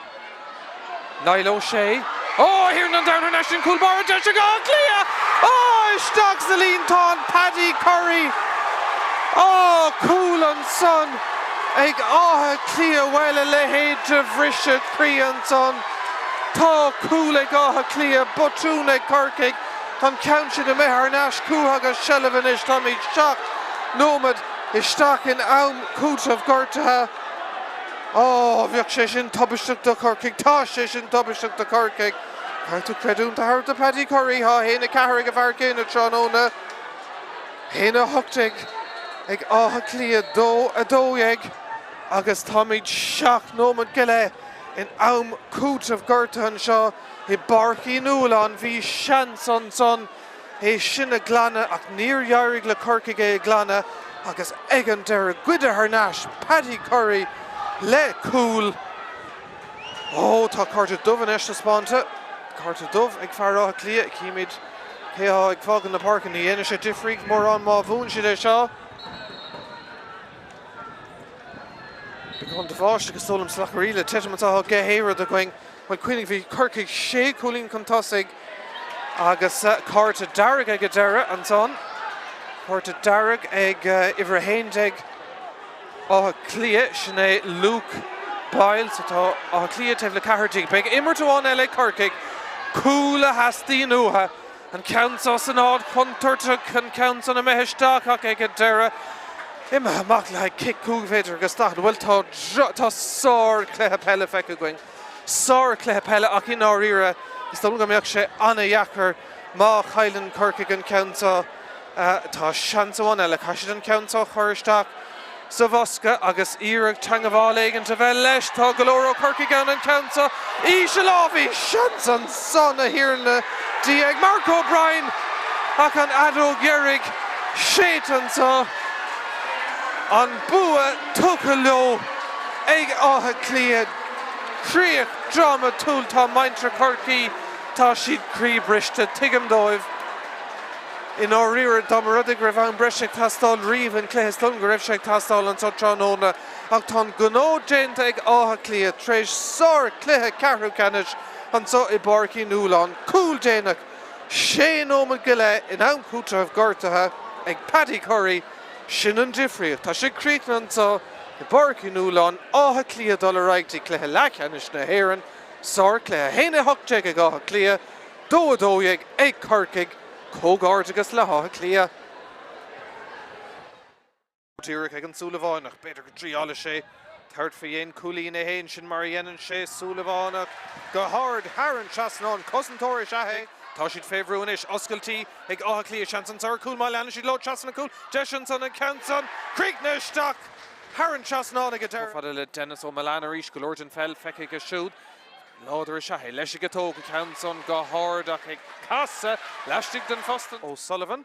Niall O'Shea. Ó, a Thiarna an Domhain thar n-ais an cúl báire deis ag Áth Cliath! Ó, isteach sa líontán Paddy Curry! Ó, cúl ansan ag Áth Cliath. Bhuel, a leithéid de bhriseadh croí ansan. Tá cúl ag Áth Cliath, botún ag Corcaigh. An ceann sin imithe thar n-ais chucu agus seilbh anois. Táimid 7 nóiméad isteach in am cúitimh gortaithe. Ó, bheadh sé sin tubaisteach do Chorcaigh. Tá sé sin tubaisteach do Chorcaigh. Caithfidh tú creidiúint a thabhairt do Paddy Curry. Tá 1-4 ag an bhfear céanna tráthnóna. 1-18 ag Áth Cliath, 2-12 agus táimid 7 nóiméad go leith in am cúitimh gortaithe anseo i bPáirc Uí Nualláin. Bhí seans ansan. é sin a ghlanadh ach níor éirigh le Corcaigh é a ghlanadh agus ag an deireadh goidte thar n-ais Paddy Curry le cúl. Ó tá cárta dubh anois taispeánta. Cárta dubh ag fear Átha Cliath. Címid cé atá ag fágáil na páirce. Ní dhéanfaidh sé difríocht mórán má bhuann siad é seo. Beagán de bháisteach is dóigh liom salach ar íle titim anseo tá gach aon rud againn. Bhuel, cuimhnigh, bhí Corcaigh sé chúilín chun tosaigh agus cárta dearg ag an deireadh ansan. Cárta dearg ag uimhir 11 Áth Cliath, sin é Luke Boyle. So tá Áth Cliath taobh le 14. Beidh imirt amháin eile ag Corcaigh. Cúl a theastaíonn uathu. An ceann seo san áit chontúirteach, an ceann san imithe isteach ach ag an deireadh imithe amach le haghaidh cic 5 mhéadar agus 40. Bhuel, tá, tá sár-chluiche peile feicthe againn. Sár-chluiche peile ach i ndáiríre is dóigh liom go mbeadh sé an-dheacair má chailleann Corcaigh an ceann seo. Tá seans amháin eile, caithfidh siad an ceann seo a chur isteach sa bhosca agus iarraidh teangabháil éigint a bheith leis. Tá go leor ó Chorcaigh ann an ceann seo. Íseal á bhí seans ansan a Thiarna Dia ag Mark O'Brien ach an fheadóg dheiridh séidte anseo. An bua tugtha leo ag Áth Cliath. Críoch drámatúil. Tá muintir Chorcaí, tá siad croíbhriste, tuigim dóibh. I ndáiríre, dá mba rud é go raibh am breise ag teastáil riamh in cluiche, is dóigh liom go raibh sé ag teastáil anseo tráthnóna. Ach tá an gnó déanta ag Áth Cliath tar éis sár-chluiche ceathrú ceannais anseo i bPáirc Uí Nualláin. Cúl déanach, sé nóiméad go leith in am cúitimh gortaithe ag Paddy Currie. Sin an difríocht. Tá sé críochnaithe anseo i bPáirc Uí Nualláin, Áth Cliath dul ar aghaidh dtí cluiche leathcheannais na hÉireann. Sár-chluiche. 1-18 ag Áth Cliath, 2-12 ag Corcaigh. Comhghairdeachas le hÁth Cliath. Díreach ag an Súilleabhánach. B'fhéidir go dtriálfaidh sé tabhairt faoi dhéin cúilín é féin, sin mar a dhéanann sé. Súilleabhánach go hard thar an trasnán. Cosantóir is ea é. Tá siad fé bhrú anois. Oscailtí ag Áth Cliath. Seans anso ar chúl má leanann siad leo trasna an cúl. Deis ansan an ceann san. Críochnaithe isteach thar an trasnán ag an deireadh. Chomh fada le Denis Ó Mealláin arís. Go leor den pheil feicthe aige siúd. Láidir is ea é. Leis ag tóg an ceann san go hard ach ag casadh laistigh den phosta. O'Sullivan.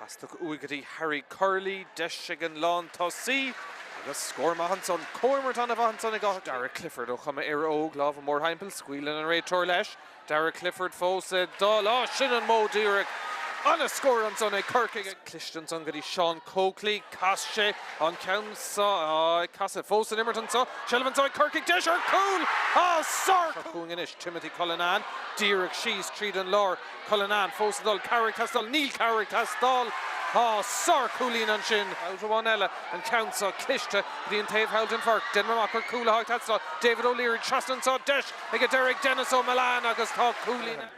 Pas tugtha uaidh go dtí Harry Curley. Deis ag an lántosaí agus scór maith ansan. Comhimirt an-mhaith ansan ag Áth Darragh Clifford ó chuma Éire Óg, lámha mórthimpeall, scaoileann an réiteoir leis. Darragh Clifford fós ag dul. Á, sin an modh díreach. Ana-scór ansan ag Corcaigh. Cliste ansan go dtí Seán Coakley. Chas sé an ceann so. Á, ag casadh. Fós san imirt anso. Seilbh anso ag Corcaigh. Deis ar chúl! Á, sár! Seo chugainn anois Timothy Cullinane. Díreach síos tríd an lár. Cullinane fós ag dul. Cabhair ag teastáil. Níl cabhair ag teastáil. Á, sár-chúilín ansin. Babhta amháin eile. An ceann so cliste go dtí an taobh thall den pháirc. Déanaim amach gur cúl atá ag teastáil. David O'Leary trasna anso. Deis Ag an deireadh ag Denis Ó Mealláin agus tá cúilín ann.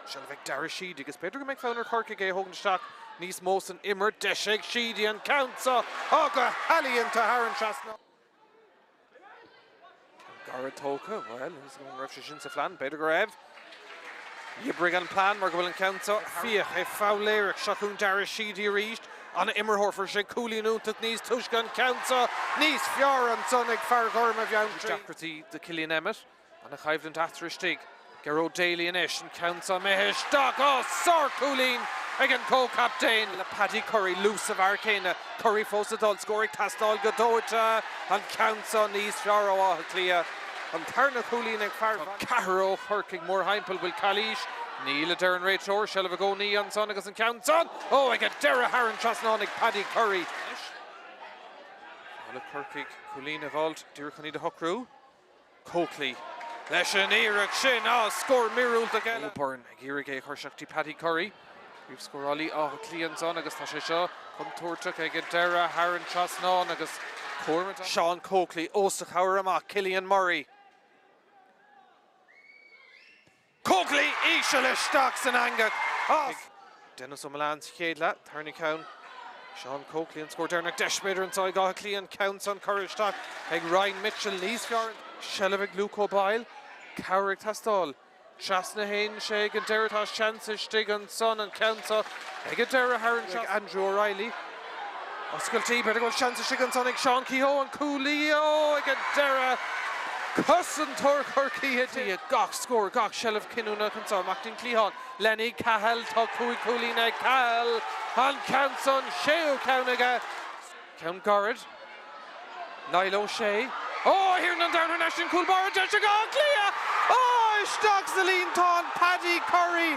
Seilbh ag Dara Sheedy agus b'fhéidir go mbeidh fonn ar Chorcaigh é a thógaint isteach níos mó san imirt. Deis ag Sheedy an ceann seo á go healaíonta thar an trasnán. Ceann gairid tógtha, bhuel, an raibh sé sin sa phlean? B'fhéidir go raibh. D'oibrigh an plean mar go bhfuil an ceann seo fiach é foghlaeireach. Seo chugainn Dara Sheedy arís. An-imreoir, fuair sé cúilín iontach níos túisce an ceann seo níos fearr ansan ag fear Ghorm a Bheanntraí. Deacrachtaí do Killian Emmett. Ana-choimhlint eatarthu istigh. Gearóid Daly anois, an ceann seo imithe isteach. Á, sár-chúilín ag an gcomhchaptaen le Paddy Currie. Luas sa bhfear céanna. Currie fós ag dul, scór ag teastáil go dóite. An ceann seo níos fearr ó Áth Cliath. An tarna cúilín ag fear Tá ceathrar ó Chorcaigh mórthimpeall. Bhfuil calaois? Níl, a deir an réiteoir. Seilbh i gcónaí ansan agus an ceann san! Ó, ag an deireadh thar an trasnán ag Paddy Currie. Anois, le Corcaigh cúilín a dh'fháilt díreach chun iad a shocrú. Coakley leis an iarracht sin. Á, scór míorúilteach eile. Byrne ag iarraidh é a chur isteach dtí Paddy Currie. Príomhscórálaí Átha Cliath ansan agus tá sé seo contúirteach ag an deireadh thar an trasnán agus comhimirt. Seán Coakley os a chomhair amach, Cillian Murray. Coakley íseal isteach san eangach as. Denis Ó Mealláin sa chéad leath, tarna ceann. Seán Coakley an scór deireanach. Deis b'fhéidir anseo ag Áth Cliath an ceann san curtha isteach ag Ryan Mitchell níos fearr. Seilbh ag Luke O'Boyle. Cabhair ag teastáil. Trasna a théann sé ag an deireadh. Tá seans istigh ansan an ceann seo ag an deireadh thar an ag Andrew O'Reilly. Oscailtí, b'fhéidir go bhfuil seans istigh ansan ag Seán Kehoe an cúlaí. Ó, ag an deireadh! Cosantóir Chorcaí ag gach scór, gach seilbh cinniúnach anseo. Amach den chliathán. Lenny Cahill, tá 5 chúilín ag Cahill. An ceann san, séú ceann aige. Ceann gairid. Niall O'Shea. Ó, a Thiarna an Domhain thar n-ais an cúl báire deis ag Áth Cliath! Ó, isteach sa líontán, Paddy Currie!